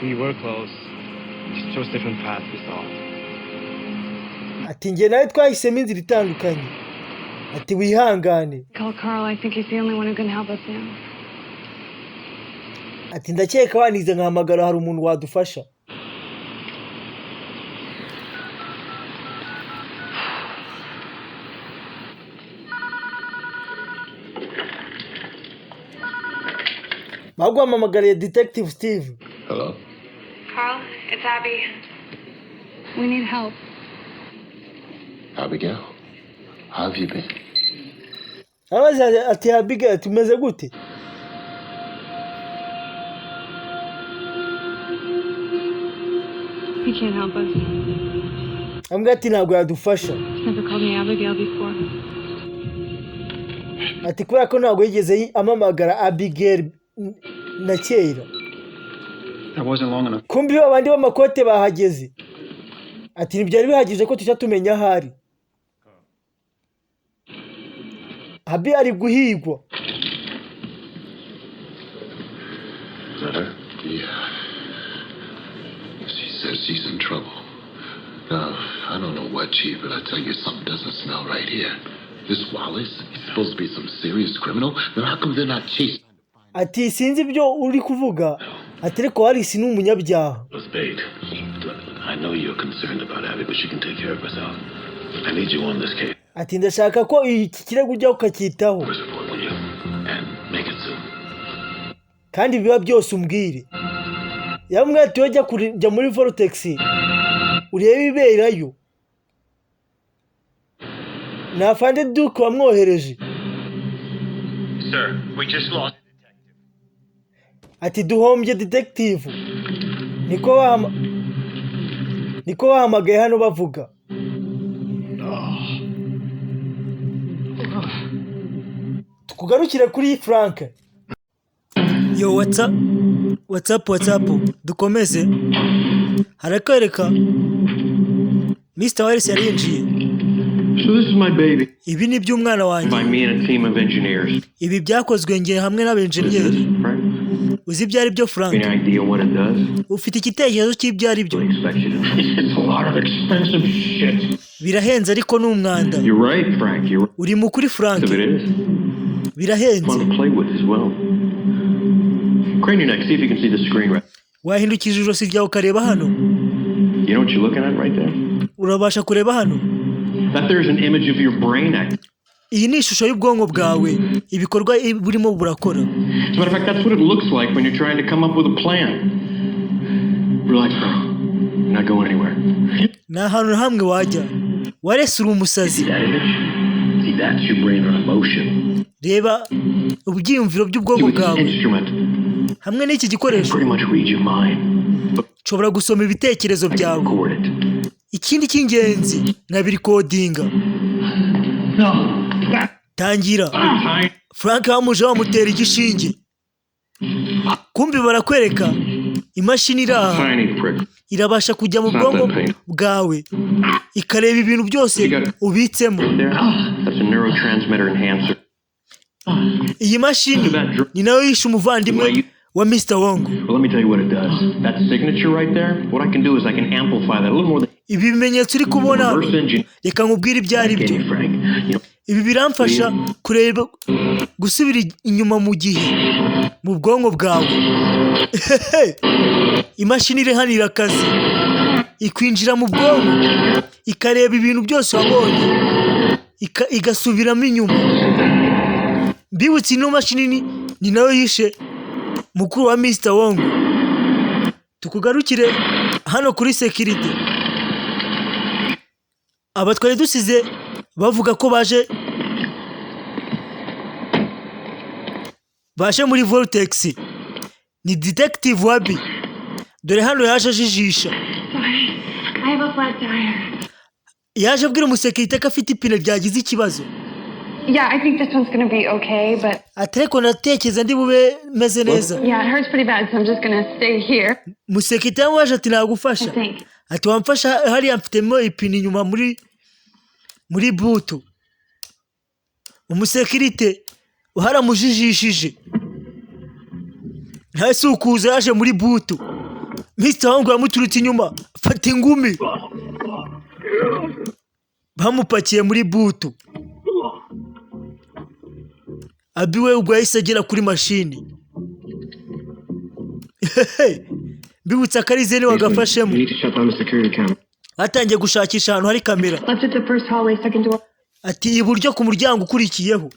We were close. Just chose different paths, we thought. Ati njye nawe twahisemo inzira itandukanye. Ati wihangane. Call Carl. I think he's the only one who can help us now. Ati ndakeka wanize nkahamagara, hari umuntu wadufasha. Baguhamamagariye Detective Steve. Hello? Carl, it's Abby. We need help. Abigail? How have you been? Arabaza ati Abigail, tumeze gute? He can't help us. Ambwira ati ntabwo yadufasha. He's never called me Abigail before. Ati kubera ko ntabwo yigeze amamagara Abigail na kera. That wasn't long enough. Kumbi babandi b'amakote bahageze. Ati ntibyari bihagije ko tujya tumenya aho ari. Abi ari guhigwa. Is that her? Yeah. She says she's in trouble. Now, I don't know what, Chief, but I tell you, something doesn't smell right here. This Wallace, he's supposed to be some serious criminal. Then how come they're not chasing? Ati sinzi ibyo uri kuvuga. Ati ariko Wallace ni umunyabyaha. Was bait. Look, I know you're concerned about Abby, but she can take care of herself. I need you on this case. Ati ndashaka ko iki kirego ujya ukacyitaho. First report, will you? And make it soon. Kandi biba byose umbwire. Yamwe ati jya jya muri Vortex urebe iberayo. Ni afande Duke wamwohereje. Sir, we just lost. Ati duhombye detective. Niko bahamagaye hano bavuga. Tukugarukire kuri Frank. Yo, what's up, what's up, what's up? Dukomeze. Harakwereka Mr Wallace yarinjiye. So this is my baby. Ibi ni iby'umwana wanjye. By me and a team of engineers. Ibi byakozwe nge hamwe n'abenjeniyeri. Right? Uzi ibyo ari byo, Frank? Any idea what it does? Ufite igitekerezo cy'ibyo ari byo? Expect you to. It's a lot of expensive shit. Birahenze ariko ni umwanda. You're right, Frank. You're right. Uri mukuri, Frank. If it is. Birahenze. Fun to play with as well. Crane your neck. See if you can see the screen right. Wahindukije ijosi ryawe ukareba hano? You know what you're looking at right there? Urabasha kureba hano? That there's an image of your brain activity. Iyi ni ishusho y'ubwonko bwawe, ibikorwa burimo burakora. As a matter of fact, that's what it looks like when you're trying to come up with a plan. Relax, Frank. You're not going anywhere. Nta hantu na hamwe wajya. Warese, uri umusazi. See that image? See, that's your brain on emotion. Reba ibyiyumviro by'ubwonko With this bwawe. instrument, Hamwe n'iki gikoresho pretty much read your mind. nshobora gusoma ibitekerezo byawe. Record it. Ikindi cy'ingenzi, nkabirikodinga. No. Tangira. Frank bamuje bamutera igishinge. Kumbi barakwereka Imashini iri aha Tiny prick. irabasha kujya mu bwonko bwawe, ikareba ibintu byose ubitsemo. There. That's a neurotransmitter enhancer. Iyi mashini ni nayo yishe umuvandimwe wa Mr Wong. Well, let me tell you what it does. That signature right there, what I can do is I can amplify that a little more than Ibi bimenyetso uri kubona, reverse engineer reka nkubwire ibyo ari byo. Frank. You know, Ibi biramfasha kureba, gusubira inyuma mu gihe mu bwonko bwawe. Imashini iri hano irakaze, ikwinjira mu bwonko, ikareba ibintu byose wabonye, igasubiramo inyuma. Mbibutse, ino mashini ni nayo yishe mukuru wa Mr Wong. Tukugarukire hano kuri sécurité. Aba twari dusize bavuga ko baje muri Vortex ni Detective Wabi. Dore hano yaje ajijisha. Sorry, I have a flat tire. Yaje abwira umusekirite ko afite ipine ryagize ikibazo. Yeah, I think this one's gonna be okay, but Ati: "Ariko ndatekereza ndi bube meze neza." yeah, it hurts pretty bad, so I'm just gonna stay here. Musekirite yamubaje ati: "Nagufasha?" I think. Ati: "Wamfasha hariya, mfitemo ipine inyuma muri boot." Umusekirite haramujijishije, ntasi ukuza yaje muri boot, Mr Wong yamuturutse inyuma, fata ingumi, bamupakiye muri boot. Abi we ubwo yahise agera kuri mashini. Mbibutsa ko ari Zeni wagafashemo. We need to shut down the security camera. Batangiye gushakisha ahantu hari kamera. Left at the first hallway, second door. Ati: "Iburyo ku muryango ukurikiyeho."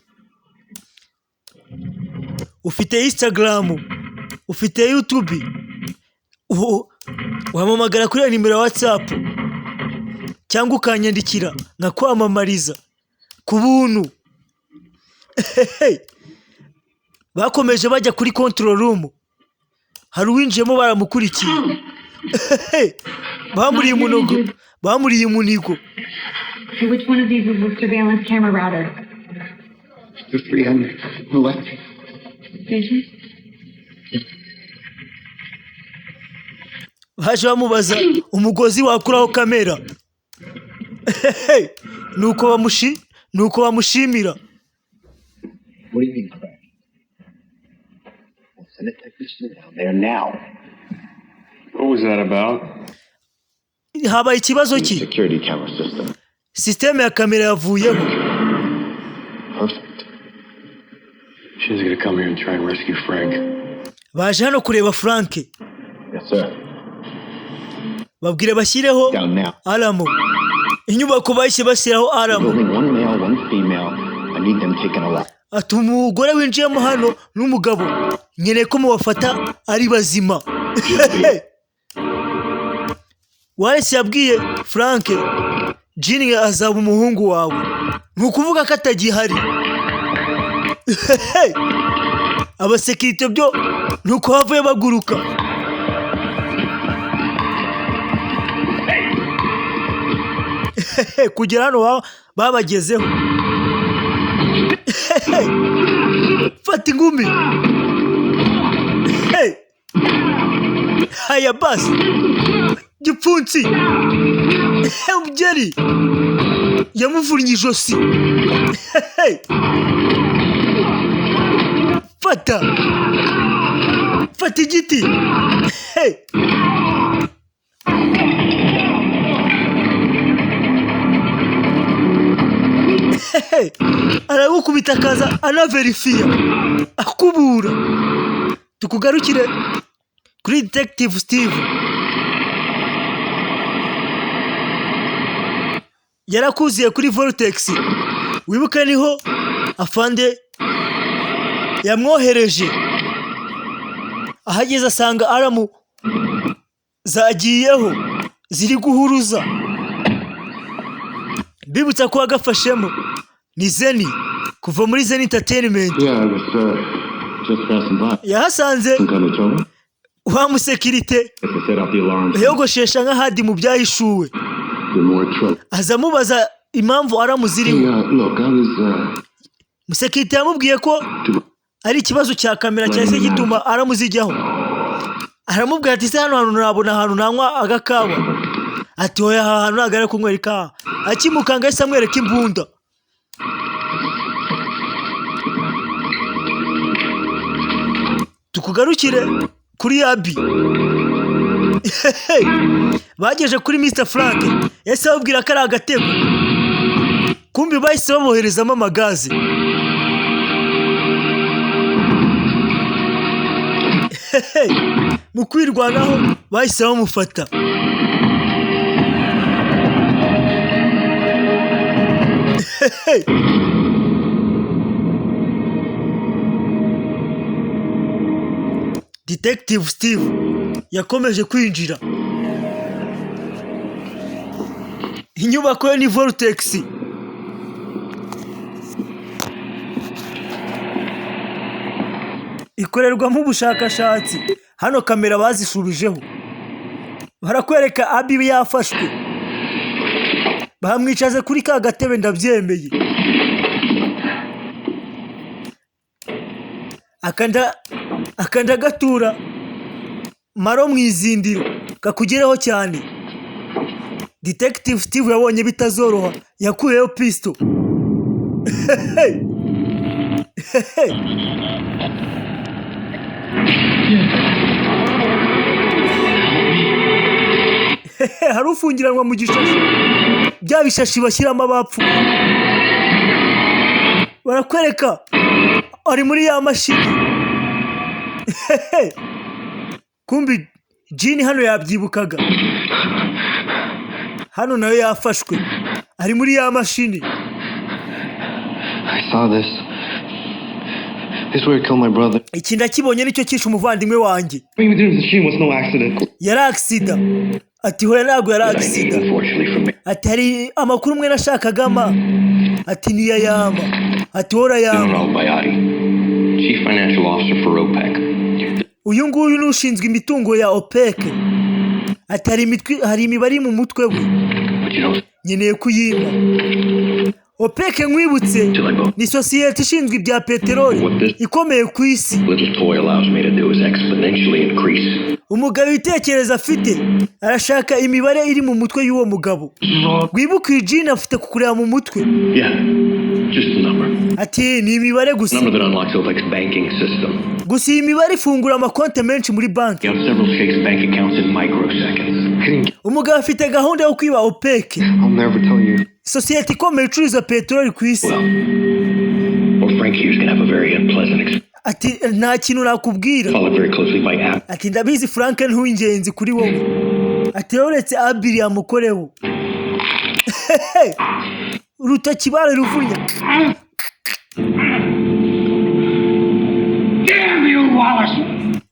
Ufite Instagram, ufite YouTube, wampamagara kuri iyo nimero ya WhatsApp cyangwa ukanyandikira nkakwamamariza ku buntu. Bakomeje bajya kuri control room, hari uwinjiyemo, baramukurikiye, bamuriye umunogo, bamuriye umunigo. Okay, which one of these is the surveillance camera router? The three on the left. Vision? Baje bamubaza umugozi wakuraho kamera, nuko bamushimira. What do you mean crash? Well, send a technician down there now. What was that about? Habaye ikibazo ki? Security camera system. Sisiteme ya kamera yavuyeho. Perfect. She's gonna come here and try and rescue Frank. Baje hano kureba Frank. Yes, sir. Babwire bashyireho Down now. Alarm. Inyubako bahise bashyiraho alarm. Building one male, one female. I need them taken alive. Ati: "Umugore winjiyemo hano n'umugabo, nkeneye ko mubafata ari bazima." Wallace yabwiye Frank: "Jini azaba umuhungu wawe," ni ukuvuga ko atagihari. Abasekirite byo ni uko bavuye baguruka. Kugera hano babagezeho, fata ingumi. Hey! Haya basi, gipfunsi umugeri yamuvunnye ijosi. Hey! Fata, fata igiti. Hey! Hey! Aragukubita, akaza anaverifiya, akubura. Tukugarukire kuri Detective Steve, yarakuziye kuri Vortex. Wibuke niho afande yamwohereje. Ahageze asanga alarm zagiyeho, ziri guhuruza. Bibutsa ko wagafashemo ni Zeni kuva muri Zeni Entertainment. Yeah, I was just passing by. Yahasanze Some kind of trouble? wa musekirite If I set off the alarms, yogoshesha nk'ahadi mu byahishuwe. you're more trouble. Aza amubaza impamvu alarm ziriho. Hey, look, I was Musekirite yamubwiye ko to ari ikibazo cya kamera cyahise gituma alarm zijyaho. Aramubwira ati: "Se hano hantu nabona ahantu nanywa agakawa?" Ati: "Hoya, aha hantu ntabwo ari kunywera ikawa." Akimukanga yahise amwereka imbunda. Tukugarukire kuri Abi. Bageje kuri Mr Frank, yahise ababwira ko ari agatego. Kumbi bahise baboherezamo amagazi. Mu kwirwanaho bahise bamufata. Detective Steve yakomeje kwinjira. Inyubako ye ni Vortex. Ikorerwamo ubushakashatsi. Hano kamera bazishubijeho. Barakwereka Abi yafashwe. Bamwicaze kuri ka gatebe, ndabyemeye. Akanda gatura maro mu izindiro kakugeraho cyane. Detective Steve yabonye bitazoroha, yakuyeho pistol. Hey! Hey! Hari ufungiranwa mu gishashi, bya bishashi bashyiramo abapfuye. Barakwereka ari muri ya mashini. Kumbi Jini hano yabyibukaga. Hano nayo yafashwe, ari muri ya mashini. I saw this. This is where he killed my brother. Iki ndakibonye, nicyo cyishe umuvandimwe wanjye. Putting me through the machine was no accident. Yari accident. Ati: "Hoya, ntabwo yari accident." Unfortunately for me, Ati: "Hari amakuru umwe nashakagama." Ati: "Niyayama." Ati: "Hora yama." General Bayati, Chief Financial Officer for OPEC. Uyu nguyu ni ushinzwe imitungo ya OPEC. Ati: "Hari imitwe, hari imibare iri mu mutwe we." But you don't Nkeneye kuyimpa. OPEC, nkwibutse, ni sosiyete ishinzwe ibya peteroli ikomeye ku isi. Little toy allows me to do is exponentially increase Umugabo ibitekerezo afite, arashaka imibare iri mu mutwe y'uwo mugabo. Wibuke iyi jini afite kukureba mu mutwe. Yeah, just a number. Ati: "Ni imibare gusa." Number that unlocks OPEC's banking system. Gusa iyi mibare ifungura amakonti menshi muri banki. You have several sheikhs' bank accounts in microseconds. Umugabo afite gahunda yo kwiba OPEC, I'll never tell you. sosiyete ikomeye icuruza peteroli ku isi. Or Frank here's gonna have a very unpleasant experience. Ati: "Nta kintu nakubwira." Followed very closely by Ab. Ati: "Ndabizi, Frank ni uw'ingenzi kuri wowe." Ati: "Uretse Abiri yamukoreho." Urutoki bararuvunya. Damn you, Wallace!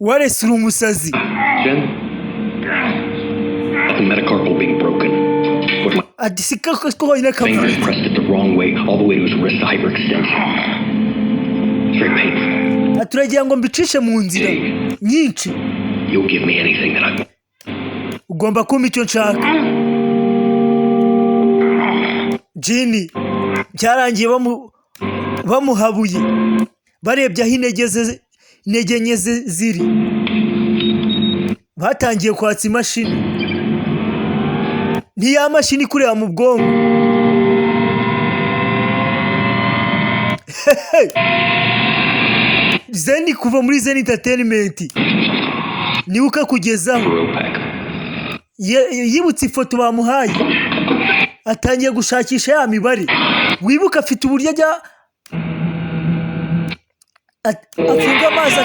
Wallace, uri umusazi. Jen? The metacarpal being broken. With my Ati: "Si ko konyine fingers kavunitse." pressed it the wrong way, all the way to his wrist hyperextension. It's very painful. Ati: "Uragira ngo mbicishe mu nzira nyinshi." You'll give me anything that I want. Ugomba kumpa icyo nshaka. Jini byarangiye bamuhabuye, barebye aho intege nke ze ziri, batangiye kwatsa imashini. Ni ya mashini ikureba mu bwonko. Hehe! Zeni kuva muri Zeni Entertainment niwe ukakugezaho. For OPEC. Yibutse ifoto bamuhaye, atangiye gushakisha ya mibare. Wibuke afite uburyo ajya afunga amaso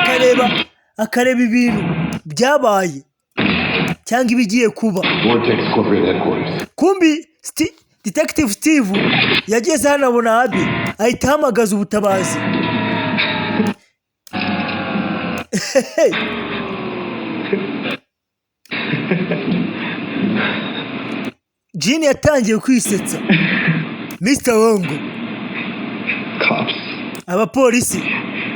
akareba ibintu byabaye cyangwa ibigiye kuba. Vortex Corporate Headquarters. Kumbi Detective Steve yageze hano abona Abi, ahita ahamagaza ubutabazi. Hehe. Jin yatangiye kwisetsa. Mr Wongo. Cops Abapolisi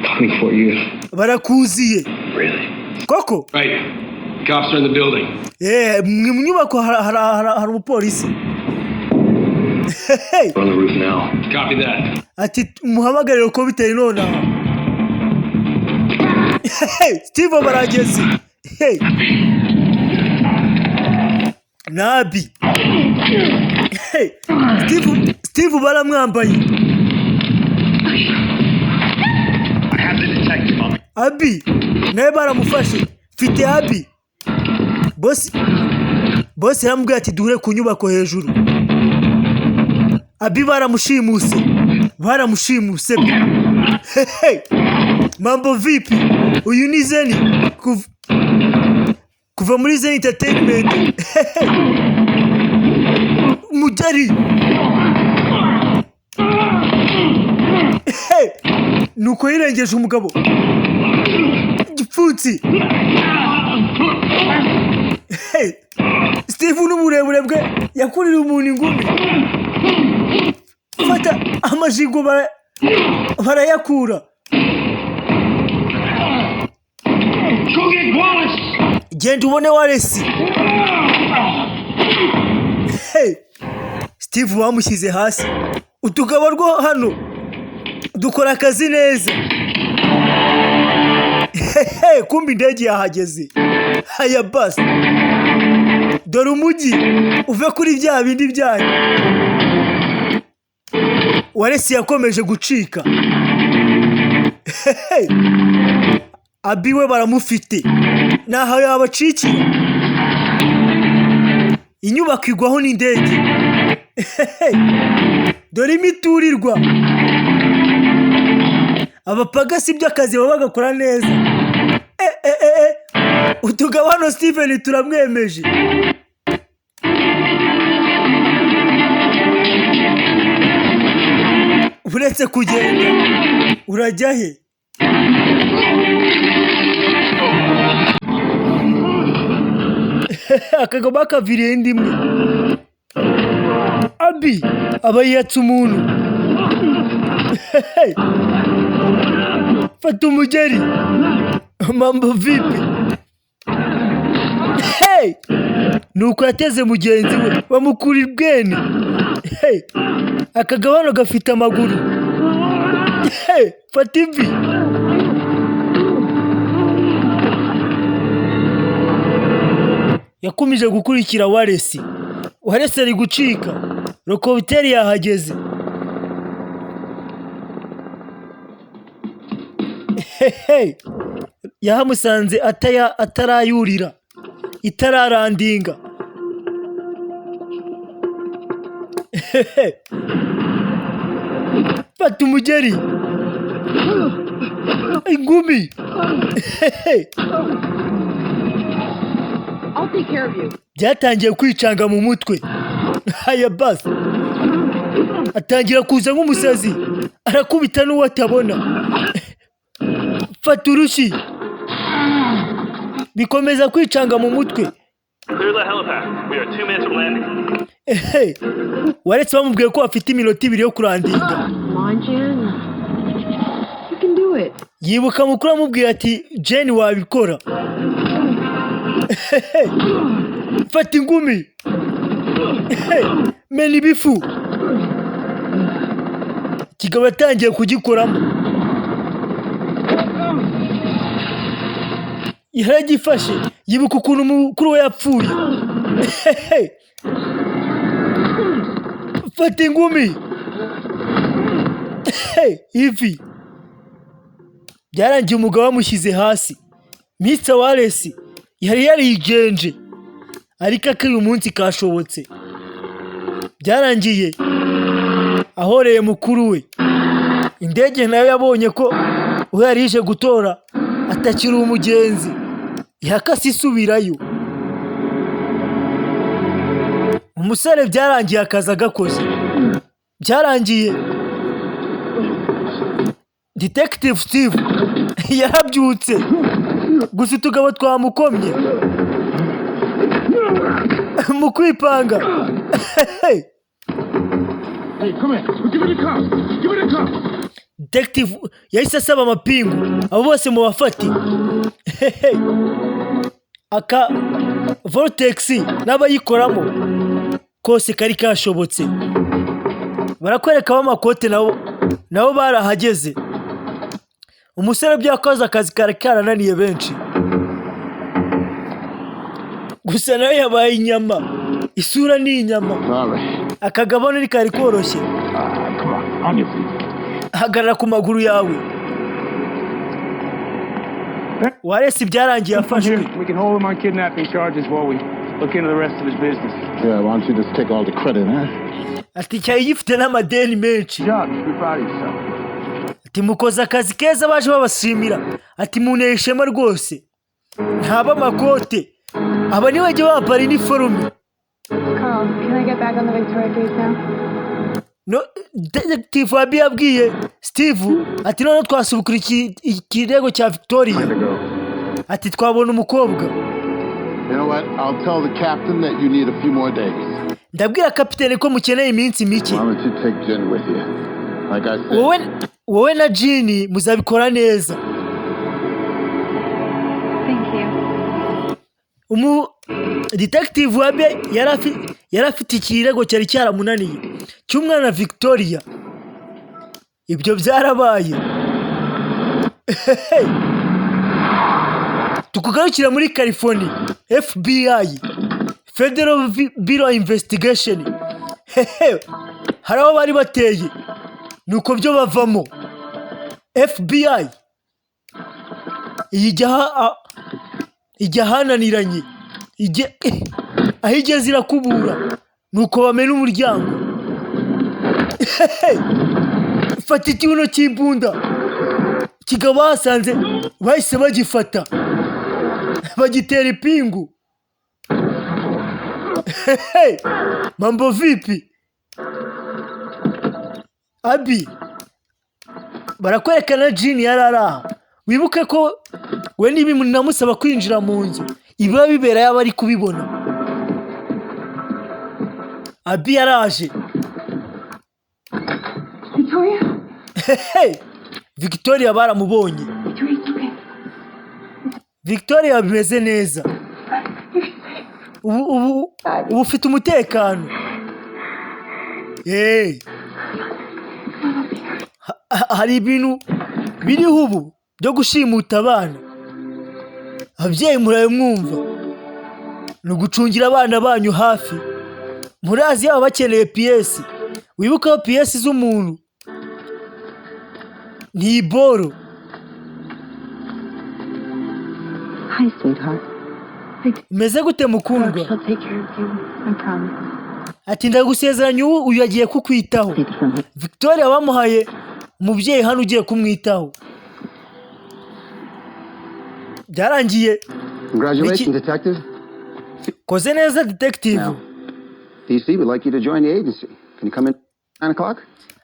coming for you. barakuziye. Really? Koko? Right. Cops are in the building. Mu nyubako hari umupolisi. Hehe. We're on the roof now. Copy that. Ati: "Muhamagarire ko bitari nonaha." Hehe, Steve barageze. Hey. Nabi. Hey. Steve baramwambaye. I have the detective. I'll Abi nawe baramufashe. Mfite Abi. Boss yaramubwiye ati: "Duhure ku nyubako hejuru." Abi baramushimuse, baramushimuse. Hey, mambo vipi? Uyu ni Zeni kuva muri Zeni Entertainment. Hey, mugeri. Hey, nuko yirengeje umugabo igipfunsi. Hey, Steve n'uburebure bwe yakurira umuntu ingumi. Fata amajigo, barayakura. Go get Wallace! Genda ubone Wallace. Hey, Steve bamushyize hasi. Utugabo rwo hano dukora akazi neza. Hey, kumbe indege yahageze. Haya basi, dore umujyi uve kuri bya bindi byanyu. Wallace yakomeje gucika. Hey, Abi we baramufite, ntaho yabacikira. Inyubako igwaho n'indege. Hey, dore imiturirwa. Abapagasi by'akazi baba bagakora neza. Eh, eh, eh, eh. Utugabo hano Steven turamwemeje. Uretse kugenda, urajya he? Akagabo kaviriye indi imwe. Abi aba yiyatse umuntu. Fata umugeri. Mambo vipi? Hey! Nuko yateze mugenzi we bamukura ibwene. Hey! Akagabano gafite amaguru. Hey! Fata ivi. Yakomeje gukurikira Wallace. Wallace ari gucika. Rokobiteri yahageze. Hey! Yahamusanze ataya atarayurira, itararandinga. Hehe. Fata umugeri, ingumi. Hehe. I'll take care of you. Byatangiye kwicanga mu mutwe. Haya basi, atangira kuza nk'umusazi, arakubita n'uwo atabona. Fata urushyi. Bikomeza kwicanga mu mutwe. Clear the helipad. We are 2 minutes from landing. Ehe, waretse bamubwiye ko bafite iminota 2 yo kurandinga. Come on, Jen. You can do it. Yibuka mukuru amubwira ati: "Jane, wabikora." Ehehe, fata ingumi. Ehe, mena ibifu. Kikaba atangiye kugikoramo, yaragifashe, yibuka ukuntu mukuru we yapfuye. Ehehe, fata ingumi. Ehe, ivi. Byarangiye umugabo bamushyize hasi. Mr Wallace yari yarigenje, ariko akiri umunsi kashobotse. Byarangiye ahoreye mukuru we. Indege nayo yabonye ko uwo yari ije gutora atakiri umugenzi, yakase isubirayo. Umusore byarangiye akazi agakoze. Byarangiye Detective Steve yarabyutse, gusa utugabo twamukomye mu kwipanga. Hey, come here. Give me the cup. Give me the cup. Detective yahise asaba amapingu, abo bose mubafate. Aka Vortex n'abayikoramo kose kari kashobotse. Barakwereka b'amakote nabo barahageze. Umusore byakoze akazi kari karananiye benshi. Gusa nawe yabaye inyama, isura ni inyama. All right. Akagabane ntikari koroshye. Come on, on your feet. Hagarara ku maguru yawe. Waresi byarangiye afashwe. We can hold him on kidnapping charges while we look into the rest of his business. Yeah, why don't you just take all the credit, huh? Ati cyari gifite n'amadeni menshi. Job, you should be proud of yourself. Ati mukoze akazi keza, baje babashimira. Ati munteye ishema rwose. Ntaba amakote, aba ntibajya bambara iniforume. Carl, can I get back on the Victoria case now? No, Detective Abi yabwiye Steve ati noneho twasubukura ikirego cya Victoria. Ati twabona umukobwa. You know what? I'll tell the captain that you need a few more days. Ndabwira kapitene ko mukeneye iminsi mike. Why don't you take Jen with you? Like I said. Wowe na Jini muzabikora neza. Thank you. Umu detective Wabe yari afite ikirego cyari cyaramunaniye cy'umwana Victoria. Ibyo byarabaye. Hey! Tukugarukira muri California, FBI, Federal Bureau Investigation. Hehe! Hari aho bari bateye, nuko byo bavamo. FBI iyi ijya ahananiranye, aho igeze irakubura, nuko bamena umuryango. Hehe! Fata ikibuno cy'imbunda kikaba basanze, bahise bagifata bagitera ipingu. Hehe! Mambo vipi, Abi? Barakwerekana Jini yari ari aha. Wibuke ko we niba namusaba kwinjira mu nzu, ibiba bibera yaba ari kubibona. Abi yaraje. Victoria? Hehe! Victoria baramubonye. Victoria, it's okay. Victoria bimeze neza ubu, ufite umutekano. Eh. Hari ibintu biriho ubu byo gushimuta abana. Ababyeyi murabe mwumva, ni ugucungira abana banyu hafi. Murazi yaba bakeneye pièces. Wibuke ko pièces z'umuntu ni iboro. Hi, sweetheart. Umeze gute, mukundwa? She'll take care of you. I promise. Ati ndagusezeranya, ubu uyu agiye kukwitaho. Victoria bamuhaye umubyeyi hano ugiye kumwitaho. Byarangiye. Congratulations, Detective. Koze neza, detective. DC would like you to join the agency. Can you come in 9 o'clock?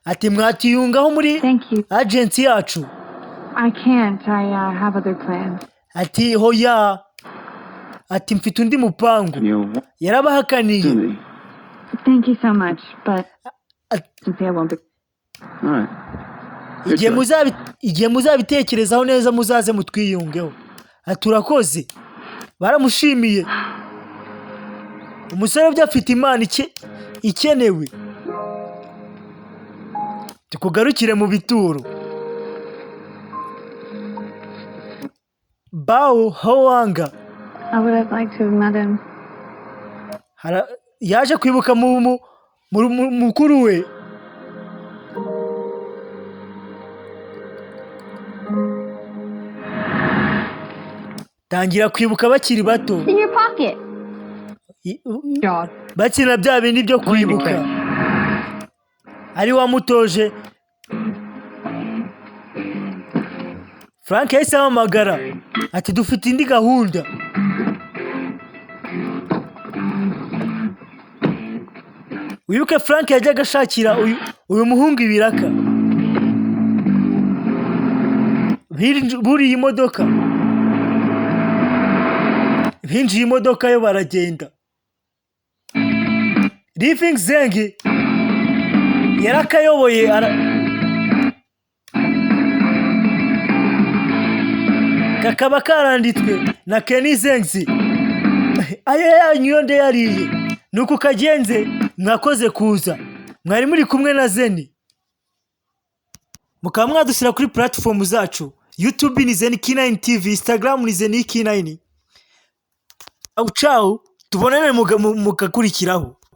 Ati mwatiyungaho muri agency yacu. I can't. I have other plans. Ati hoya, ati mfite undi mupangu. Yarabahakaniye. Thank you so much, but I won't be. All right. Igihe muzabitekerezaho neza, muzaze mutwiyungeho. Ati urakoze. Baramushimiye. Umusore byo afite imana ikenewe. Tukugarukire mu bituro. Bao Howanga. I would have liked to have met him. Yaje kwibuka mukuru we. Tangira kwibuka bakiri bato. In your pocket. Bakina bya bindi byo kwibuka, ari wamutoje. Frank yahise ahamagara ati dufite indi gahunda. Wibuke Frank yajyaga ashakira uyu muhungu ibiraka. Buriye imodoka, binjiye imodoka yo baragenda. Living Zeng yarakayoboye kakaba karanditswe na Kenny Zengzi. Ayo yanyu yo ndeyariye. Nuko kagenze. Mwakoze kuza, mwari muri kumwe na Zeni, mukaba mwadushyira kuri platform zacu: YouTube ni Zeni K9 TV, Instagram ni Zeni K9. Ciao ciao. Tubonane mugakurikiraho.